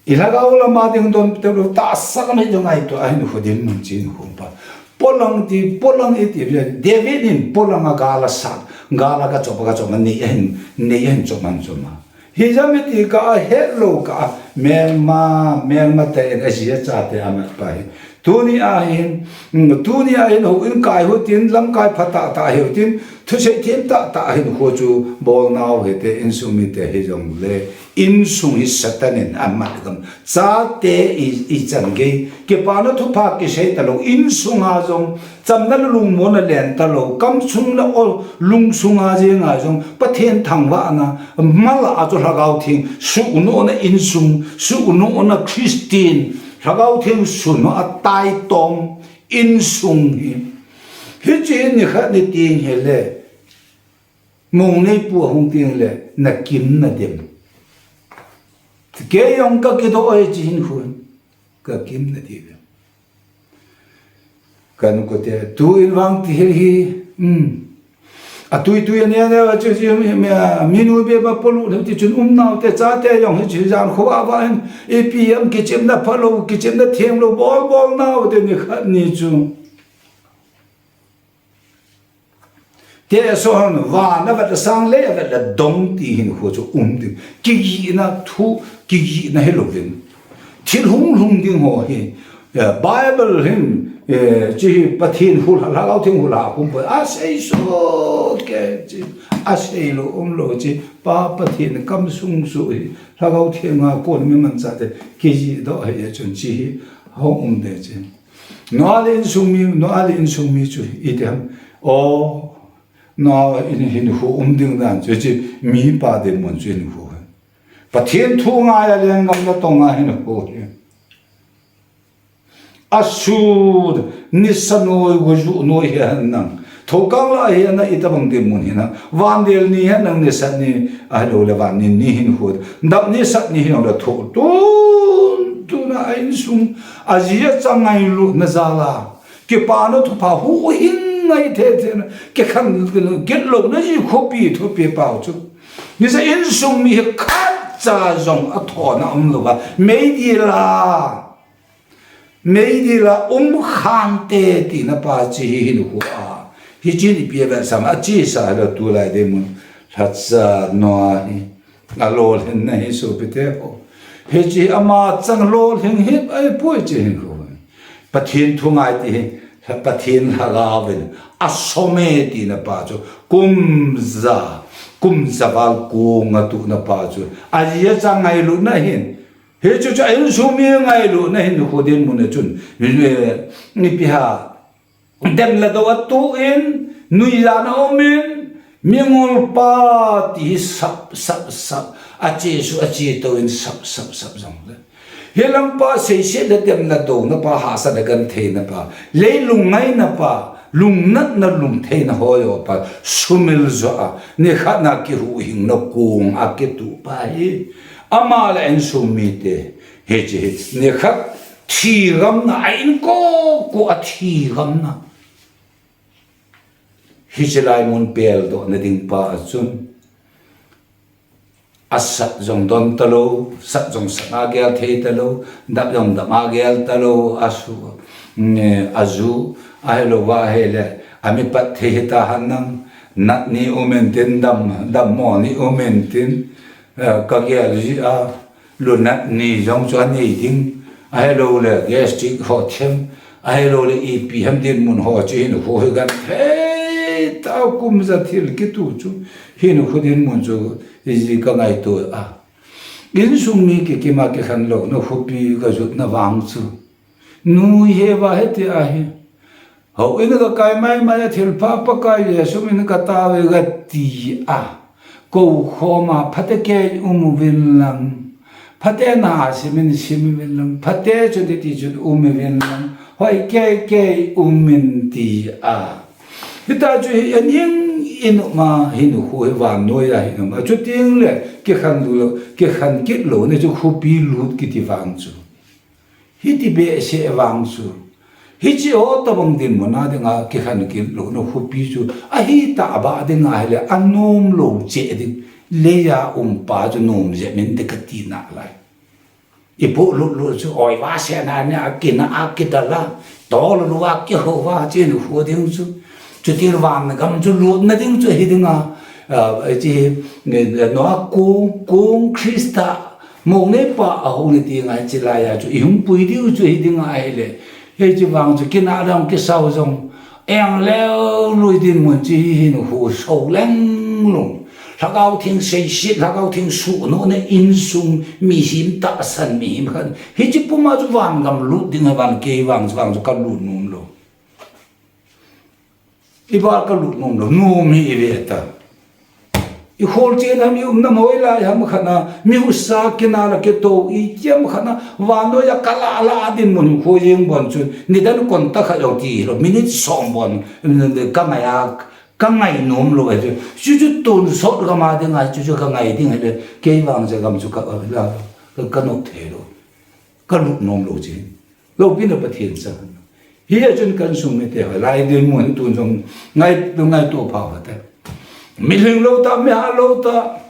Ilhagao lama ding don te lou, tahsa lama ding ngaito a hinkho dinmun chi hinkho pa. Polang ti, polang iti, David in polang a gal asat, gal a kachop, kachop a nei ahin, nei ahin chop man chop ma. Hijam iti kah a hetlou kah a, melma, melma tah in aji achate amat pa hi. Tuni a hin, mm, tuni a hin houin kai hiu tin, lamkai phatah tah hiu tin, thusei them tah tah hinkho chu bolnau hite, insung mite hijongle, insung hi Satan in amat gam. Chate i, ichan gei, kipana thupha kisei talou, insung a jong, chamna le lungmonna len talou, kamsung le o, lungsung a jeng a jong, Pathen thangvahna, mal a chu Lhagao Theng, suhnohna insung, suhnohna Christian, Lhagao Theng suhnoh a taitom, insung hi. Hiche hi nikhat ni teng hile, mong neipu ahung teng le, nakim nadem. Kei jong kakidoh e chi hinkho, kakim nadem. Ka nu kote, tu in vang ti hel hi, um. Atui tui ania ne, achu, chu, mi, mi, minu beba polu, ti chun umnau te, chate jong hichu jan khovah vah in, ipi ham kichemna phalou, kichemna themlou, bol, bolnau te nikhat ni chu. Te so han, van avet le sang, lei avet le dong ti hinkho chu um ding. Kigihna thu, kigihna hilou ding. Thil hung lhung ding ho hi. Eh, Bible hin, eh, chi hi Pathen hul ha, Lhagao Theng hul ha, kum pa, asei soh kei chi, aseilou umlou chi, Pa Pathen kamsung suh hi, Lhagao Theng a kon mi manchah te, kijihdoh hi, chun chi hi, hung um ding chi. Noah le insung mi, Noah le insung mi chu iti ham. O, Noah in hinkho um ding dan chu, hiche mipa dinmun chu hinkho hi. Pathen thu ngai a lenggam natong a hinkho hi. Asut, nisa noi, guju noi hi hen lang. Thokang lah a hi ana itobang dinmun hinam. Van del ni hen lang, nisa ni, ahilou le van ni, ni hinkho. Dap ni sat ni hinkho le tho tun, tun a insung, aji acha ngailutna jal a. Kipana thupha huhhing ngai thei thei na. Kikhen gilou na ji khopi thupi pau chu. Nisa insung mi hi khatcha jong athona umlou va. Meidil a. Meidil a um khante tina pa chi hi hinkho a. Hiche ni pi a vetsam a chesa le tulai dinmun. Lhacha Noah hi. Alolhinna hi sopite ho. Hiche ama chang lolhing hi ahipoi chi hinkho. Pathen thu ngai ti hi. Pathen Lhagao vin. Asome tina pa chu. Kum ja. Kum ja val kong a tuna pa chu. Aji acha ngailutna hin. Hichu chu a insung mi ngailutna hinkho dinmun a chun, eh, ipi ham, dem le dou atoh in, Nuijat na um in, mingol pa ti hi sap, sap, sap. A Jesu a che to in sap, sap, sap jong le. Hi lam pa seiset le temna dona pa, hahsatna gentheina pa, leilung ngaina pa, lungnatna lungtheina hoi o pa, sumil jo a, nikhat na kihuhhingna kong a kitu pa hi. Ama le insung mite, hiche hi, nikhat thi gamna, a inko ko a thi gamna. Hiche lai mun peldoh na ding pa a chun, a sat jong don talou, sat jong sat a gel thei talou, dap jong dap a gel talou, a su, mm, a ju, ahilouva ahile, a mi pat thei hita han nang, nat ni um intin dam, dammo ni um intin, eh, ka gel ji a, lunat ni jong chu a nei ding, ahilou le gastric ho them, ahilou le ipi ham dinmun ho chu hin khu hi genthei ta kum ja thil kitu chu hin khu dinmun chu iji ka ngaito a. Insung mi kikim a kikhen louna khopi ka jutna vang chu. Nui he va he ti ahi. Houin ka kai mai mai a thilpha Pakai Jesu min ka tao e ka ti a. Kou khom a phate kei um uvin lang. Phate na simin sim uvin lang. Phate chun ti ti chun um uvin lang. Hoi kei kei um in ti a. Hita chu hi a ning in um a hin khu hi vannoi a hin um a. Chuting le kikhen lou, kikhen kit louna chu khopi lut kiti vang chu. Hiti behseh vang chu. Hiche ho tabang dinmun a dinga kikhen kit louna khopi chu. Ahi ta ba dinga hile a nom lou cheh ding. Leiya um pa chu nom jep in te ka ti nalai. I pu lut lut chu oi va se na nia kina a kidala. Tol lu va kiho va chin khu ding chu. Chuti van gam chu lutna ding chu hi dinga, ah, chi, no a kong, kong Krista, mong ne pa a hong ni ti ngai chi lai a chu, i hung pui diu chu hi dinga ahile. Hei chi vang chu kina dang kisau jong, eng leu lui dinmun chi hi hin khu so leng lung. Lhagao Theng seiset, Lhagao Theng suhnohna insung mihem tahsan mihem khat. Hiche puma chu van gam lut ding a van kei vang chu vang chu ka lut nom lou. I val ka lut nom lou, nom hi i ve ta. I khol chen ham i umna moi lai ham khat na, mi husa kina la ke to i kiam khat na, vannoi a ka la la dinmun khu jeng bon chun, nidan kon ta khat lou ti lou, minute som bon, ka ngai a, ka ngai nom lou e chu. Chu chu tun sot ka ma ding a, chu chu ka ngai ding e, kei vang je gam chu ka la, ka, ka nok thei lou. Ka lut nom lou chi. Loupina Pathen chang. Hi a chun kan sung mite ho lai dinmun tun jong ngai, ngaito pha ho te. Mi lhinglou ta, mi hatlou ta,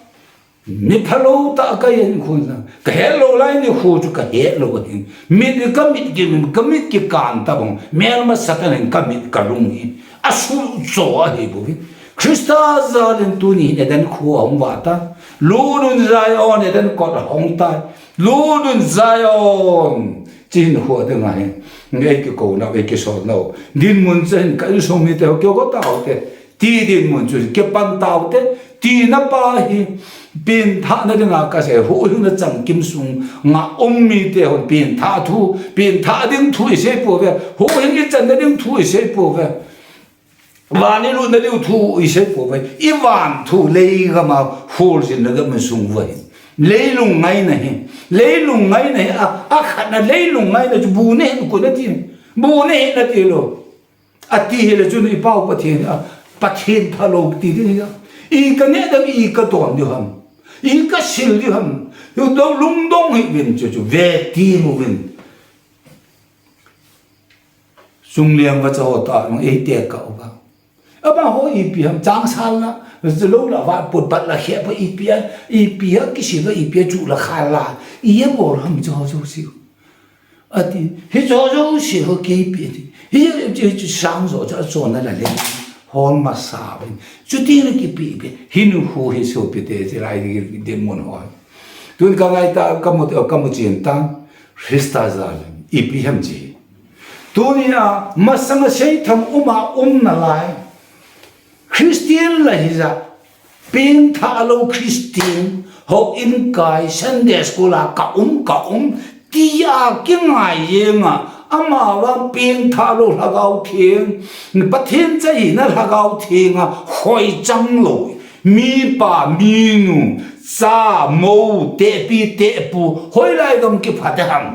mi phalou ta ka hin khun na. Ka hetlou lai ni khu chu ka hetlou hin. Mit ka mit ki min, ka mit kikan ta bang. Melma Satan hin ka mit ka lung hin. A su cho a hi bu hin. Krista jal in tuni hin Eden khu a hung va ta. Lut un Zion Eden kot a hung tai. Lut un Zion. Chin khu a ding a hin. Ngei kikouna, ngei kisolna. Dinmun chen ka insung mite ho kio ko ta ho te. Ti dinmun chu kipan tau te. Tina pa hi. Pengthahna dinga ka sei. Huhhingna changkim sunga um mite ho pengthah thu. Pengthah ding thu i sei pouve. Huhhing i channa ding thu i sei pouve. Van i lutna diu thu i sei pouve. I van thu lei gam a kholjinna gam sung uva hin. Leilung ngaina hi. Leilung ngaina hi. A, a khatna leilung ngaina chu bu ne hin khu na ti. Bu ne hin na ti lou. A ti hile chun i Pau Pathen a. Pathen phalou ti ding hi a. I ka neh dam i ka don diu ham. I ka sil diu ham. Lungdong, lungdong hi vin chu chu. Ve ti mu vin. Chungliang vacha ho ta, nung ei te ka uva. Ama ho ipi ham chang sal la, lou la va put bat la khia pa ipi a, ipi a kisi va ipi a chu la kha la, i a bol ham cho cho si. Ati, hi cho cho si ho ke ipi ati. Hi, hi, hi, sang zo cha cho na la le. Hol ma sa bin. Chuti na kipi pi. Hin khu hi so pi te, te lai di, di mun ho. Tun ka ngai ta, ka mu, ka mu chin ta. Krista jal in, ipi ham chi. Tuni a, masang a seitham um a um nalai. Christian la hi ja, pengthah lou Christian, houin kai, Sunday school a ka um, ka um, ti a kingai jeng a, Amavang pengthah lou Lhagao Theng, Pathen cha hina Lhagao Theng a khoichang lou, mipa, minu, cha, mou, tehpi, tehpu, hoilai dong kiphat ham.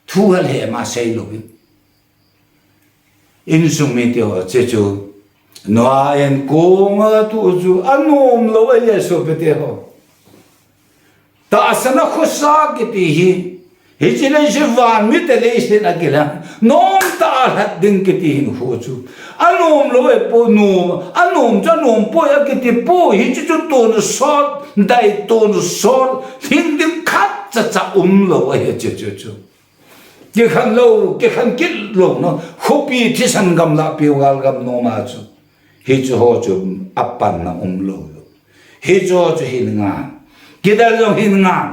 Thu hel he ma sei lou in. Insung mite ho che chu. Noah in kong atuh chu anom lou ahi, sopite ho. Tahsan a khosa kiti hi. Hiche leiset van mite leiset a kilang. Nomtah a lhat ding kiti hinkho chu. Anom lou ahi poi, nom, anom chu anom poi akiti poi. Hiche chu tonsot, dai tonsot, hing ding khat cha cha um lou ahi che chu chu. Kikhen lou, kikhen kit lou, no. Khopi thisan gam lah piu gal gam nom a chu. Hichu ho chu apanna um lou. Hichu ho chu hin ngan. Kidal jong hin ngan.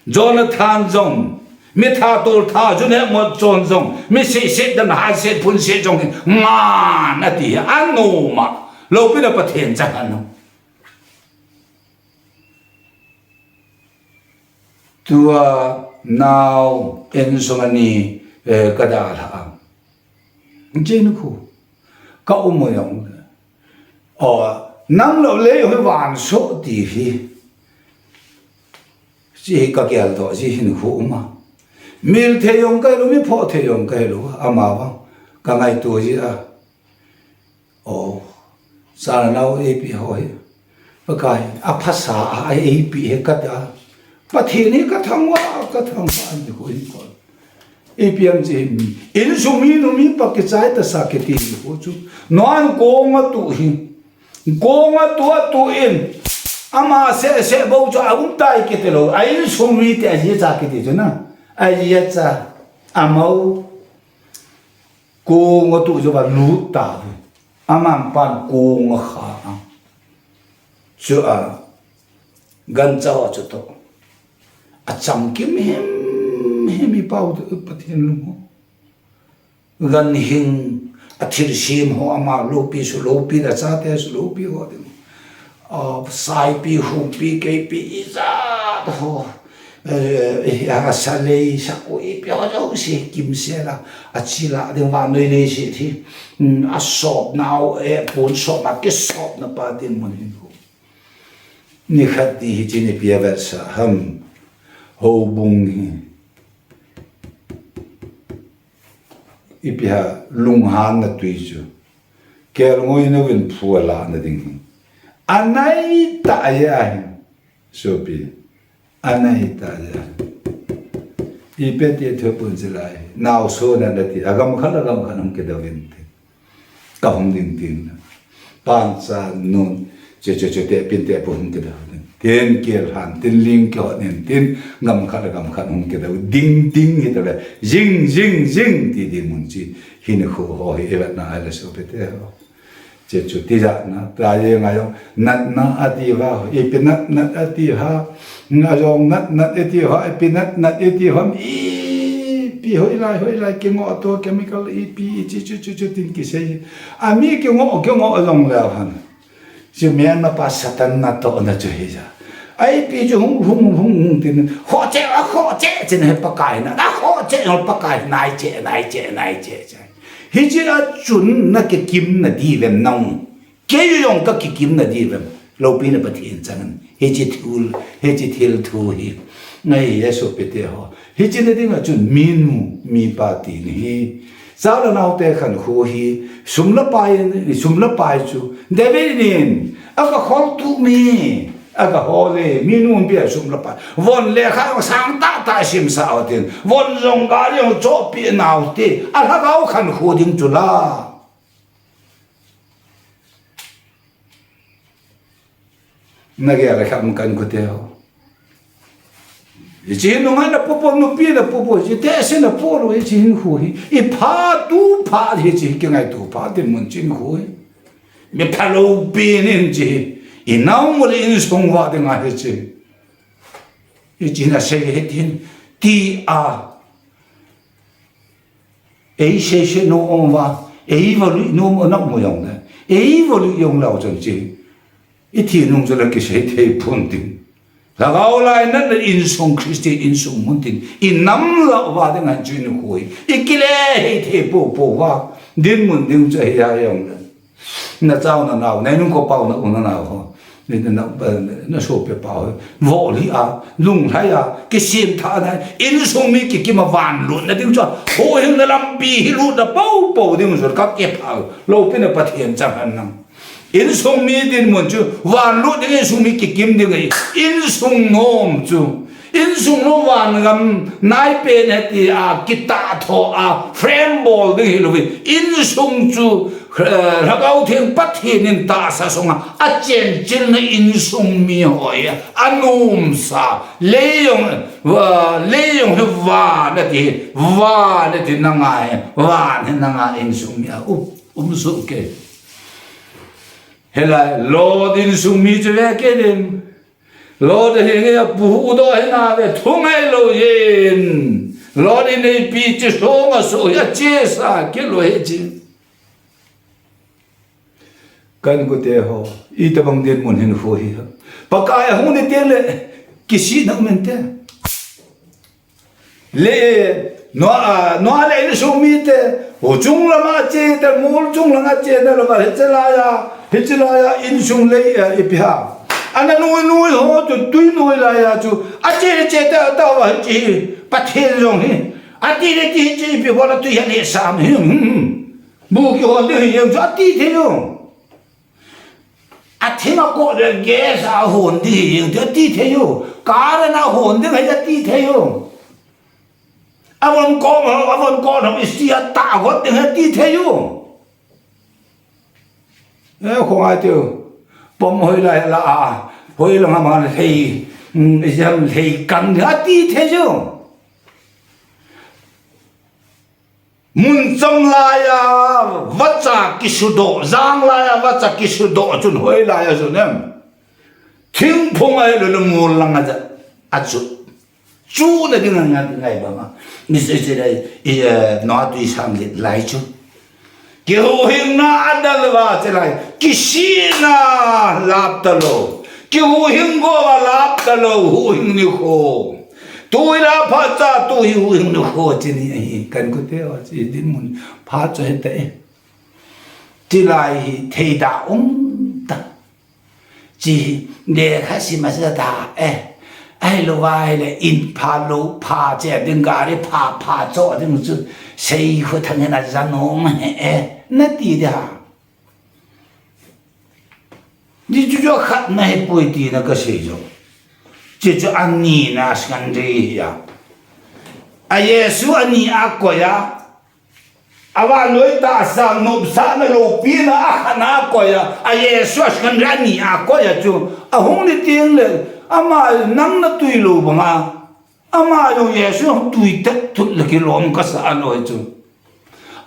Jonathan jong, mitha toltha, jun he mot chon jong, mi seh seh dan ha seh phun seh jong hin ngan ati, anom a. Loupina Pathen cha ngan nom. Tua nao insung ani, eh, kadalha a. Jin khu. Ka um u jong. O, nang lou lei hoi van so ti hi. Chi hi ka kial to, chi hin khu um a. Mil thei jong ka lou, mi pho thei jong ka lou, amavang. Ka ngaito ji a. O, sa nao ipi ho hi. Pakai, aphasa a ipi he kata. Pathen hi kathangvah, kathangvah ni khu hin kon. Ipi ham chi, insung minu mipa kichai tasa kiti hinkho chu. Noah in kong atuh hi. Kong atuh atuh in. Ama seh seh bou chu aum tai kiti lou. A insung mite aji acha kiti chu na. Aji acha. Amau. Kong atuh chu alut tauve. Aman pan kong akha a. Chu a. Gancha ho chu toh. Achamkim himhim i pau te Pathen lung ho. Ganhing a thilsem ho ama loupi su loupi, achate su loupi ho ding. A, saipi, humpi, keipi, ijat ho. Eh, eh, a, salei, sakhu, ipi ho jouse kimsel a. Achila ding vannoi leiset hi. Hmm, asopnau, eh, pon sopna, kisopna pa dinmun hin ho. Nikhat ti hiche ni ipi avetsah ham. Houbung hi. Ipi ham lunghanna tui chu. Kelngoi in uvin phu alahna ding hi. Anai tah ahi. Sopi. Anai tah ahi. Ipi ti thu pun silai. Naosen nati. Agam khat, agam khat hung kidou vin ti. Ka hung ding tin. Pancha nun, che, che, che, tehpin tehpu hung kidou ding. Tin kial han, tin ling kihot nin, tin gam khat le gam khat hung kidou ding, ding hi tale. Jing, jing, jing, ti dinmun chi. Hinkho ho hi i vetna ahile sopite ho. Che chu tijatna, ta jeng a jong, natna ati uva, ipi nat, nat ati uva, na jong nat, nat iti uva, ipi nat, nat iti uva, ipi hoilai, hoilai, kingoh to, chemical, ipi, ichi, chu, chu, chu, tin kisei. Ami kingoh, kingoh jong leu hen. Chu Myanmar pa Satan natohna chu hi ja. Ipi chu hung, hung, hung, hung tin, khoh cheh, akhoh cheh, chin he Pakai na, akhoh cheh, Pakai, nai cheh, nai cheh, nai cheh, cheh. Hiche a chun na kikimna diuvem nang. Kei jong ka kikimna diuvem. Loupina Pathen chang in. Hiche thil, hiche thil thu hi. Ngai hi sopite ho. Hiche na ding a chun minu, mipa ti ni hi. Cha le nao te khankho hi. Sum le pai, sum le pai chu. David in. Aga khol tu mi. Aga hol e. Minu pi a sum le pai. Von le kha sang tah tah simsa u tin. Von jong gari jong chohpi nau te. A lhagao khankho ding chu la. Na gel a khat um kan kute ho. Hiche nunga na popo, nupi na popo, hiche te se na polo, hiche hinkho hi. I pha tu pha, hiche kingaito pha, dinmun hinkho hi. Mi phalou pi nin hiche. I nao mu le insung uva dinga hiche. Hiche na sei hitin, ti a. Ei sei sei nom uva, ei valui nom na mu jong le. Ei valui jong leu chun hiche. I thi nung chu la kisei thei pon ding. Lhagao lainatna insung Christian insung mun tin, inam lah uva ding ahin chu nikho hi. Ikile hei thei popo uva. Dinmun ding chu ahi a jong le. Nachao nanao, nainung kho pao na u nanao ho. Ni na, na, na sopi pao ho. Voh lhi a, lunglhai a, kisem tha na, insung mi kikim a vanlutna ding chu. Huhhingna lampi hi lutna popo ding chu ka kiphal. Loupina Pathen chang hen lang. Insung mi dinmun chu, vanlut ding insung mi kikim ding ahi. Insung nom chu. Insung nom vangam naipen ahi tia kitah tho a, frame bol ding hilou ve. Insung chu, eh, Lhagao Theng Pathen in tahsa sunga, achenchilna insung mi ho hi, anomsa, lei jong, va, lei jong hi van ati, van ati nanga hi, van hi nanga insung mi a, um, um soh kei. Hilai, Lot insung mi chu ve kei ding. Lot hi nge apu huhdoh hi na ve thungai lou jin. Lot in eipi chi song a so hi achesa kei lou hi chi. Ka inkote ho, itobang dinmun hinkho hi. Pakai ahung ni teng le, kisihna um inte. Le, Noah, Noah le insung mite, hu chung lama che te, mol chung lama che te, lama hiche laiya, hiche laiya, insung lei, eh, ipi ham. Ana nui nui ho chu, tui nui laiya chu, ache che te, atao a hiche hi, Pathen jong hi. Ati le ti hiche ipi ho la tui hi le sam hi, hmm, hmm. Bu kihon ding hi jeng chu ati thei u. Athing a koh le gas a hon ding hi jeng chu ati thei u. Car a hon ding hi ati thei u. Avon koh ho, avon koh ho, isi a ta got ding hi ati thei u. Eh, khongai tiu. Pom hoilai la a. Hoilai nga ma lei. Hmm, isi ham lei kang ding ati thei u. Mun chom laiya vacha kisudoh, jang laiya vacha kisudoh chun hoilaiya jun em. Thingphung ahilou le mol langa ja, achu. Chuna ding anga ngai banga. Ni se se lai, i, eh, Noah tui sang lit lai chu. Kihuhhingna adal uva che lai. Kisihna lap talou. Kihuhhing go uva lap talou. Huhhing nikho. Tu hi la phat cha tu hi huhhing nikho chi ni ahi. Ka inkote ho chi dinmun phat chu hita e. Chilai hi thei da um ta. Chi lekha sim a sa ta e. Ahilou va hile in pha lou pha che ding gari pha pha cho ding chu sei khu thang na ja nom he e. Na ti de ha. Ni chu chu khat na hi pui tina ka sei jo. Chi chu ani na secondary hi a. A Jesu ani a koi a. Avannoi tahsa nopsahna loupina a khat na koi a. A Jesu a secondary ani a koi a chu. Ahung ni teng le. Ama nang na tui lou banga. Ama jong Jesu jong tui tet tut le kilom kasa a noi chu.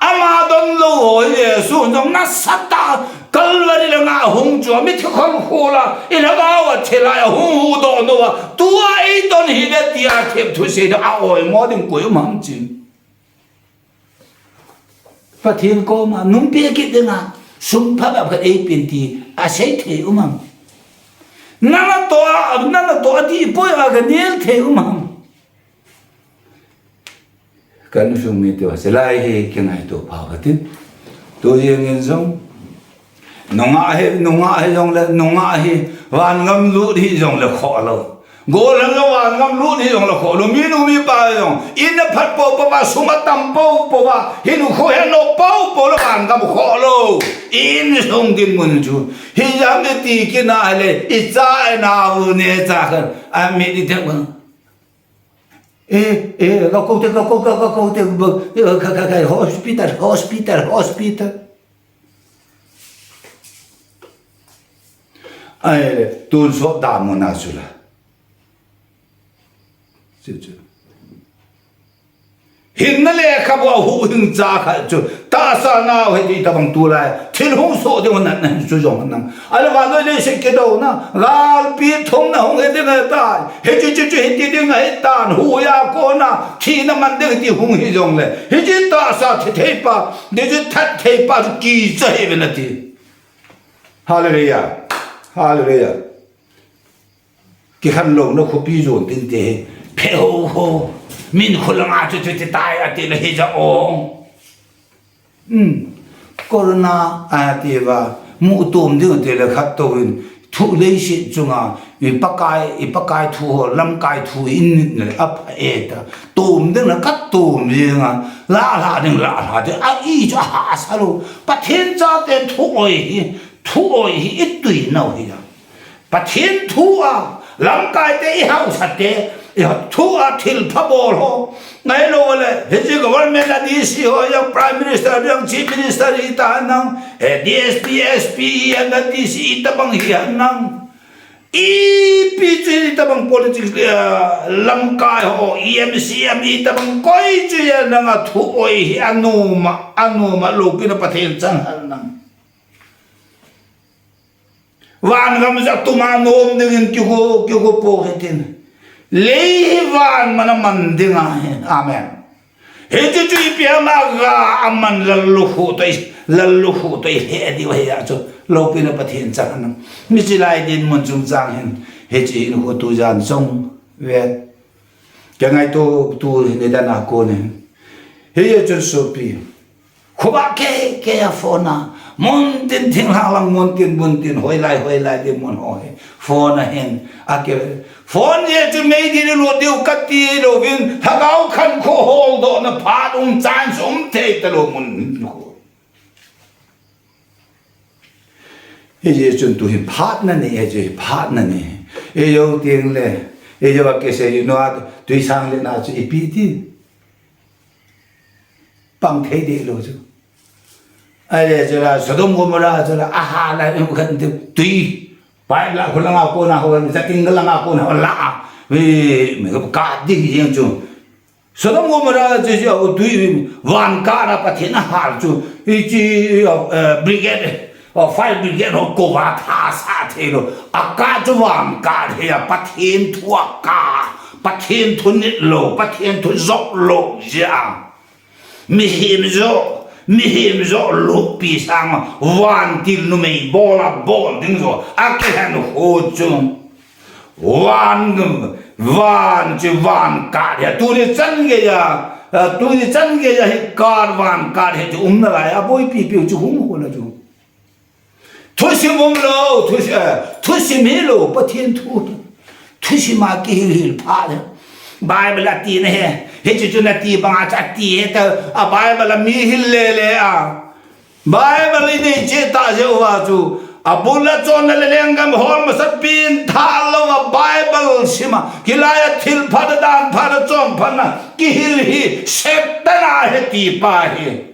Ama don lou ho Jesu jong nasatah a Calvary langa hung chu, mithi khol khol a, i lhagao a thilai a hung huhdoh nou a, tua ei don hi le tia thep thusei a oimo ding koi um ham chi. Pathen koma nungpe kit dinga, sum phabep khat eipen ti asei thei um ham. Nang natoh a, nang natoh a dih poi a kanel thei um ham. Ka insung mite uva, chilai hi kingaito pha uva tin. Tu jeng in jong, Nungah hi, nungah hi jong le, nungah hi, vangam lut hi jong le khoh lou. Gollhang jong vangam lut hi jong le khoh lou. Minu mipa jong, in a phat popo uva, sum a tam popo uva, hinkho he nop popo le vangam khoh lou. Insung dinmun chu. Hijeh a mi ti kina le, i cha i nao ne cha khan, a mi ti te. Eh, eh, ka ko te, ka ko, ka, ka ko te, ba, eh, ka, ka, ka, hospital, hospital, hospital. Ahile, tun sot da mo na sula. Chu, chu. Hinna lekhabu a huhhing cha khat chu. Tahsa nau hiti tabang tulai. Thil hung soh ding natna chu jong nang. Ahile vannoi leiset kidouna. Galpi thumna hung hi ding ahitai. Hichu chu chu hiti ding ahitan. Huhhing a kona. Thina man ding ti hung hi jong le. Hichu tahsa thi thei pa. Hichu that thei pa chu kicha hi ve nati. Hallelujah. Hallelujah. Kikhen louna khopi jon ding te hi. Phe ho ho. Min kholanga chu chu ti tai ati le hi ja o. Hmm. Corona ati va. Mu tom ding te le khat to in. Thu leiset chunga. I Pakai, i Pakai thu ho, lamkai thu in le ap e ta. Tom ding le khat tom ding a. La la ding la la ding. A i chu a ha sa lo. Pathen chate thu oi hi. Thu oi hi i tui nau hi a. Pathen thu a, lamkai te i hausa te, i thu a thil pha bol ho. Ngai lo le, hiche government a D C ho, yang Prime Minister, yang Chief Minister i ta nang, eh, D S P, S P, yang D C i tabang hi nang. Ipi chu i tabang politics, eh, lamkai ho, E M, C M i tabang koi chu ya nang a thu oi hi anuma, anuma lo pi na Pathen chang hal nang. Van gam ja tuma nom dingin kigo, kigo po hitin. Lei hi van mana man dinga hi. Amen. Hichu chu ipi ama ga aman lallu khu toi, lallu khu toi he di wa he a chu. Lopi na Pathen chang nang. Mi chi lai din mun chung chang hin. Hichi in khu tu jan song ve. Ka ngaito tu ni dan a kon in. Hiya chun sopi. Khoba ke, ke a phone a. Mun tin thinglhang lang mun tin, mun tin, hoilai, hoilai tin mun hoi. Phone a hin. A ke. Phone ye chu mei di lo diu kati lo vin. Lhagao khankho holdoh na phat um chance um thei ta lo mun khu. Hiche chun tu hi phat na ni, hiche hi phat na ni. Eiho teng le, eiho a kisei nau a, tui sang le na chu ipi ti. Pang thei deh lou chu. Ahile chu la, Sodom Gomorrah chu la, aha la, em khan ti tui. Pai la, khu langa kona ho, sa ting langa kona ho la. Ve, me ka ding jeng chu. Sodom Gomorrah chu, chu, u tui van kah a Pathen a hal chu, i chi, eh, brigade, eh, fire brigade ho kova tha sa thei lou. A kah chu van kah hi a Pathen thu a kah, Pathen thu nit lou, Pathen thu jop lou jeh a. Mihem jo, mihem jo luppi sang a, vantil numei bol a bol ding jo, a kihen ho chu. Van, van chu van kah hi a, tuni chan geiya, a, tuni chan geiya hi kah van kah hi chu um nalai a, boipi piu chu hung hung a chu. Thusim um lou, thusim, eh, thusim hi lou, Pathen thu. Thusim a kihil hil pha le. Bible a ti na he, hichu chu na ti bang a cha ti he ta, a Bible a mi hil le le a. Bible i nei che ta jeh uva chu, a bul a chonna le lenggam hol masa pen tha lou a Bible sim a, kilai a thil phat a dan phat a chom phat na, kihil hi Satan a he ti pa hi.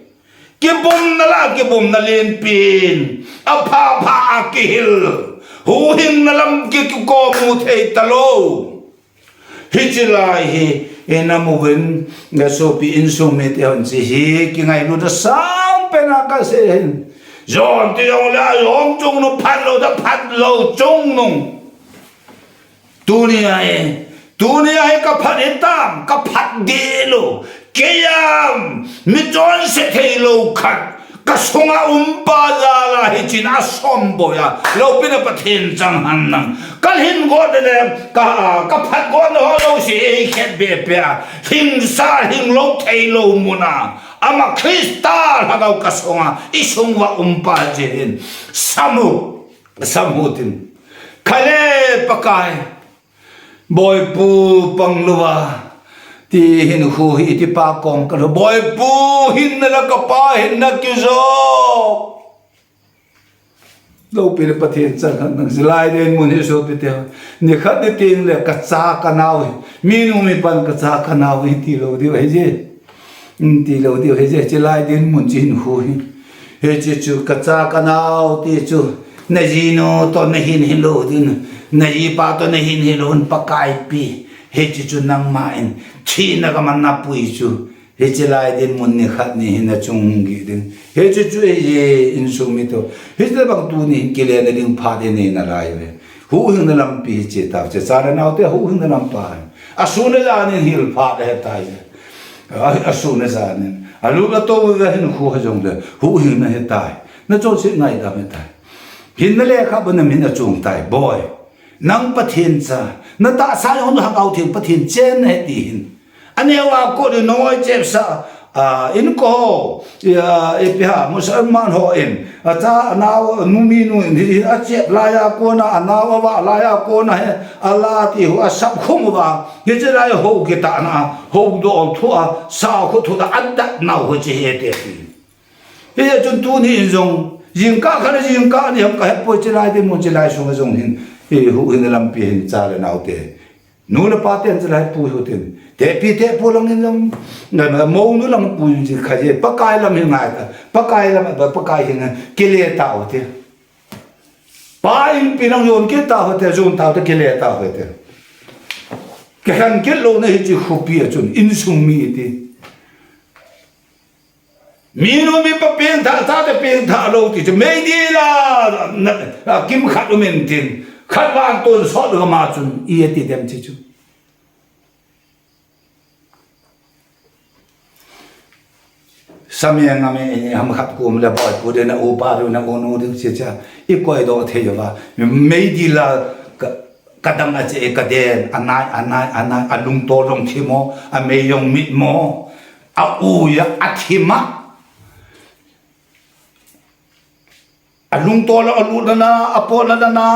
Kibumna la, kibumna len pen, a pha pha a kihil, huhhingna lam ki, kikomu thei ta lou. Hichi lai hi, ina mu vin, nga sopi insung mite hon chi hi, kingailut a sang pen a ka sei hin. Jon ti jong le, jong chung nu phat lou, da phat lou chung nu. Tuni a e, tuni a e ka phat hitam, ka phat deh lou. Kei a, mi chonse thei lou khat. Ka sunga um pa jal a hichin a som boi a, lopi na Pathen chang hen lang. Ka lhin got le, ka, ka phat got na ho lou si ei khet be pe a. Hing sa, hing lou thei lou mun a. Ama Christa lhagao ka sunga, i sung uva um pa jeh hin. Samu, samu tin. Khale Pakai. Boipu pang lou va, ti hin khu hi ti pa kong ka lou. Boipu hinna la ka pa hinna kijo. Lopi le Pathen chang hen lang, hilai dinmun hi sopi te. Nikhat ni teng le ka cha ka nao hi. Minu mipan ka cha ka nao hi ti lou diu ahi je. Ti lou diu ahi je, hilai dinmun chi hin khu hi. Hichi chu ka cha ka nao ti chu, na jinu toh na hin hin lou ding, na jipa toh na hin hin lou ding Pakai pi. Hichi chu nangma in, thina ka man na pui chu. Hichi lai dinmun nikhat ni hin na chung gih ding. Hichi chu ei je insung mi toh. Hichi bang tuni hin kile na ding phat i nei nalai ve. Huhhingna lampi hichi tah, che cha le nao te huhhingna lampi. A sun le jan in hil phat le he tai. A, a sun a jan in. A lu la to ve hin khu ha jong le. Huhhingna he tai. Na chonset ngaidam he tai. Hinna le kha ba na min a chung tai. Boi. Nang Pathen cha. Natahsa jong Lhagao Theng Pathen chenna ahi ti hin. Aneo a kon in nangoi chepsa, a, inko ho, a, ipi ham, Musalman hon, acha, anao, numei nu in, hi, achep laiya kon a, anao avah laiya kon a, hi, ala ti ho, asap khum uva, hiche lai ho kitahna, ho dol thu a, sao khu thu a, adat nau ho che hi te ti. Hijeh chun tuni in jong, jingkah khat le jingkah ni ham kahepoi, chulai dinmun chulai sunga jong hin, hi huhhingna lampi hin cha le nao te. Nu le pa ten chulai pui u hitin. Tepi tepu lang in jong, na, na, mounu lang pui u hitin kha je, Pakai lam hi ngai ta. Pakai lam, Pakai hi ngai, kile tau hite. Pa inpi lang jon kit tau hite, jon tau hite, kile tau hite. Kikhen kit louna hiche khopi a chun, insung mi iti. Minu mipa pengthah, chate pengthah lou ti chu, meidil a, na, a, kimkhat um intin, khat vang tonsot lou ma chun, i ati dem ti chu. Sameng a me, ham khat kom le boipu ding, na upa ding, na unu ding, che cha, i koi doh thei uva, meidil a, ka, kadang a che, kaden, anai, anai, anai, alungtol jong thim mo, amei jong mit mo, a u a, athim a. Alungtol a, alutna na, apotna na.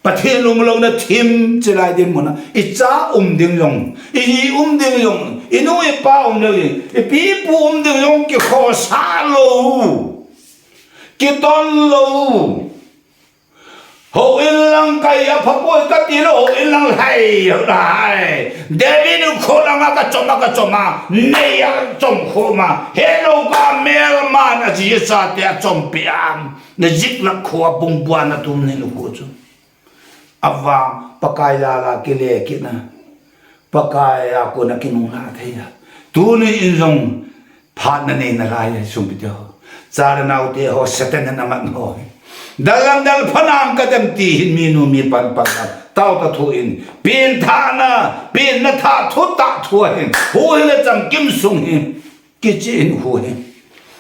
Pathen lunglouna thim chulai dinmun a. I cha um ding jong, i ji um ding jong, i nu i pa um ding jong, i pi i pu um ding jong kikhosah lou. Kidon lou. Houin lang kai a phapoi kati lou, houin lang hai, hai. David in kho lang a kachom a, kachom a, nei a chom khom a. Helou ka melma na ji sa te a chom pi am. Na jik lak kho a bung bua na tum nei nu kho chu. Avang Pakai lala kile kit na. Pakai a kona kinung la thei a. Tuni in jong phatna nei nalai a sung pi te ho. Cha le nao te ho, Satan in aman ho. Dal lang dal phanang ka dem ti hin minu mipan pan lang. Tao ta thu in. Pengthahna, pengna thah thu tah thu a hin. Huhhing le chamkim sung hin. Kichi in huhhing.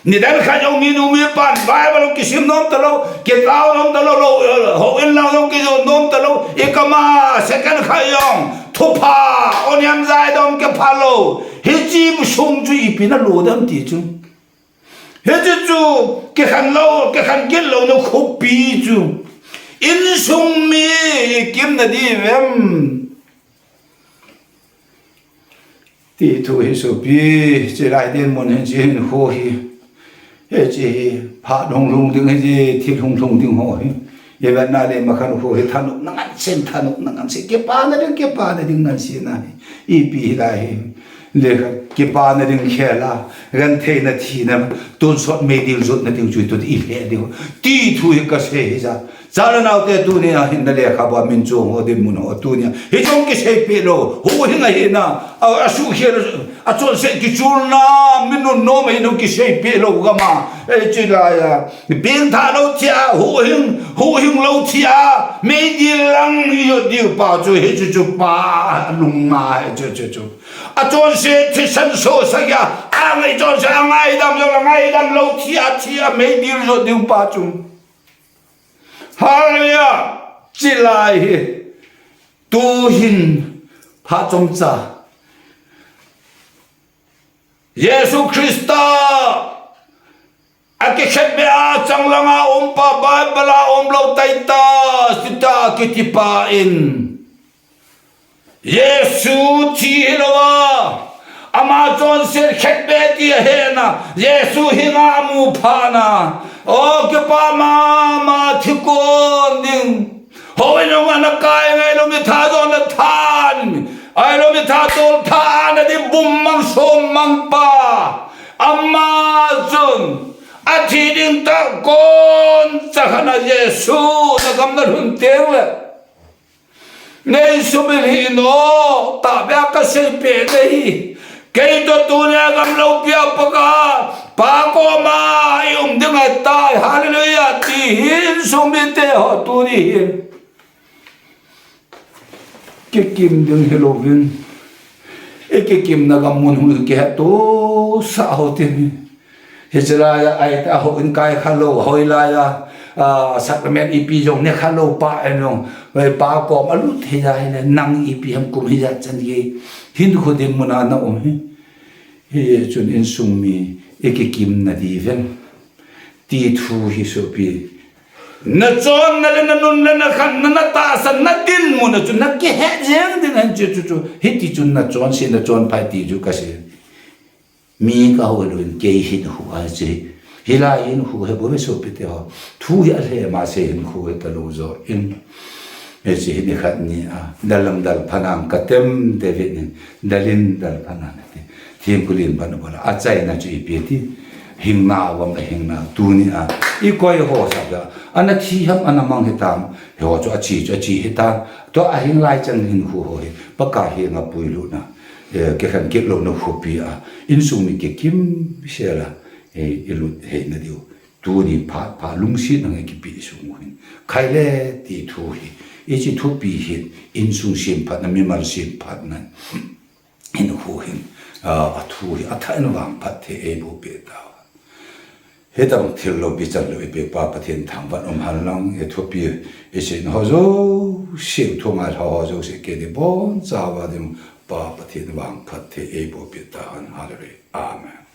Nidan khat jong minu mipan, Bible jong kisim nom ta lou, kitao nom ta lou, lou, houin lang jong kijo nom ta lou, i kama second khat jong, thupha, oniam jai dom kipha lou. Hiche sung chu ipi na lo dem ti chu. Hiche chu, kikhen lou, kikhen kit louna khopi chu. Insung mi i kimna di vem. Ti thu hi sopi, chulai dinmun hin chi hin kho hi. Hiche hi, phat lhung lhung ding hi, thil lhung lhung ding ho hi. I vet na le makhan kho hi, thanopna ngansen, thanopna ngansen. Kipana ding, kipana ding ngansen na hi. Ipi hi lai hi. Le kipana ding khel a, gentheina thina, tonsot meidil jotna ding chu tu i lheh diu. Ti thu hi kasei hi ja. Cha le nao te tuni a hin na lekhabu a min chong ho dinmun ho tuni a. Hiche jong kisei peh lou. Huhhing a hina. A, asuhkhel, achonset kichulna, min nunnom a hin kisei peh lou gam a. E, chulai a. Pengthah lou thia, huhhing, huhhing lou thia. Meidil lang i jot diu pa chu, hichu chu pa, lung nga, hichu chu chu. Achonset thisan so sa kya, angai chonset, angaidam lou, angaidam lou thia, thia, meidil jot diu pa chu. Hallelujah! Chulai hi, tu hin, phat chomcha. Jesu Christa, akikhetbe a changlang a um pa, Bible a um lou tai ta, chuti a kiti pa in. Jesu thi hilou a, ama chonset khetbe ti ahe na, Jesu hinga amu phat na, o kipa mama thi kon ding. Houin jong ana kai ngai lou mi tha jong ana than. Ahilou mi tha tol tha ana di bum mang som mang pa. Ama chun athi ding tah kon cha khat na Jesu na gam na lhun teng le. Nei sumil hih in o, tahbeh a kasei peh nahi. Kei toh tunia gam loupi a Pakai, Pa koma i um ding ahitai, hallelujah, ti hin sumil te ho tuni hin. Kikim ding hilouvin. I kikimna gam mun hung kihetto sah ho tin. Hiche laiya, ahi ta houin kai khalou, hoilaiya, a, sacrament ipi jong ne kha lou pa en jong, vai pa kom alut hi ja hi le, nang ipi ham kum hi ja chan ge, hin khu din muna na um hi. Hi chun insung mi, i kikim na di ven. Ti thu hi sopi. Na chon na le na nun le na khan na na ta san na din muna chu na ki he jeng din han chu chu chu. Hi ti chun na chon si na chon phai ti chu ka si. Mi ka ho lun kei hin hu a chi. Hi lai hin hu he bo ve sopi te ho. Thu hi a le ma se hin hu he ta lo jo in. He chi hin khat ni a. Dalam dal phanang ka tem te ve nin. Dalin dal phanang te. Thim kulin ban bo la. A chai na chu ipi ti. Hing na wam a hing na tu ni a. I koi ho sa ja. Ana thi ham ana mang he tam. He ho chu a chi chu a chi he tam. To a hing lai chang hin hu ho he. Pa ka he nga pui lu na. Eh, ke khan ke lo na khopi a, insung mi ke kim se la, eh, i lut he na diu. Tu ni pha, pha lungsi na nge kipi sung hin. Khai le ti thu hi, i chi thupi hin, insung sim phat na, mimal sim phat na. In hu hin, a, a thu hi, a tha in vang phat the ei bo pe ta. Hetang thil lo pi chan lo i pe pa Pathen thangvah um hal lang, e thupi, e sin ho jo, siu thu ngai ho jo, se ke ni bon cha va dim pa Pathen vang phat the ei bo pi ta han hallelujah. Amen.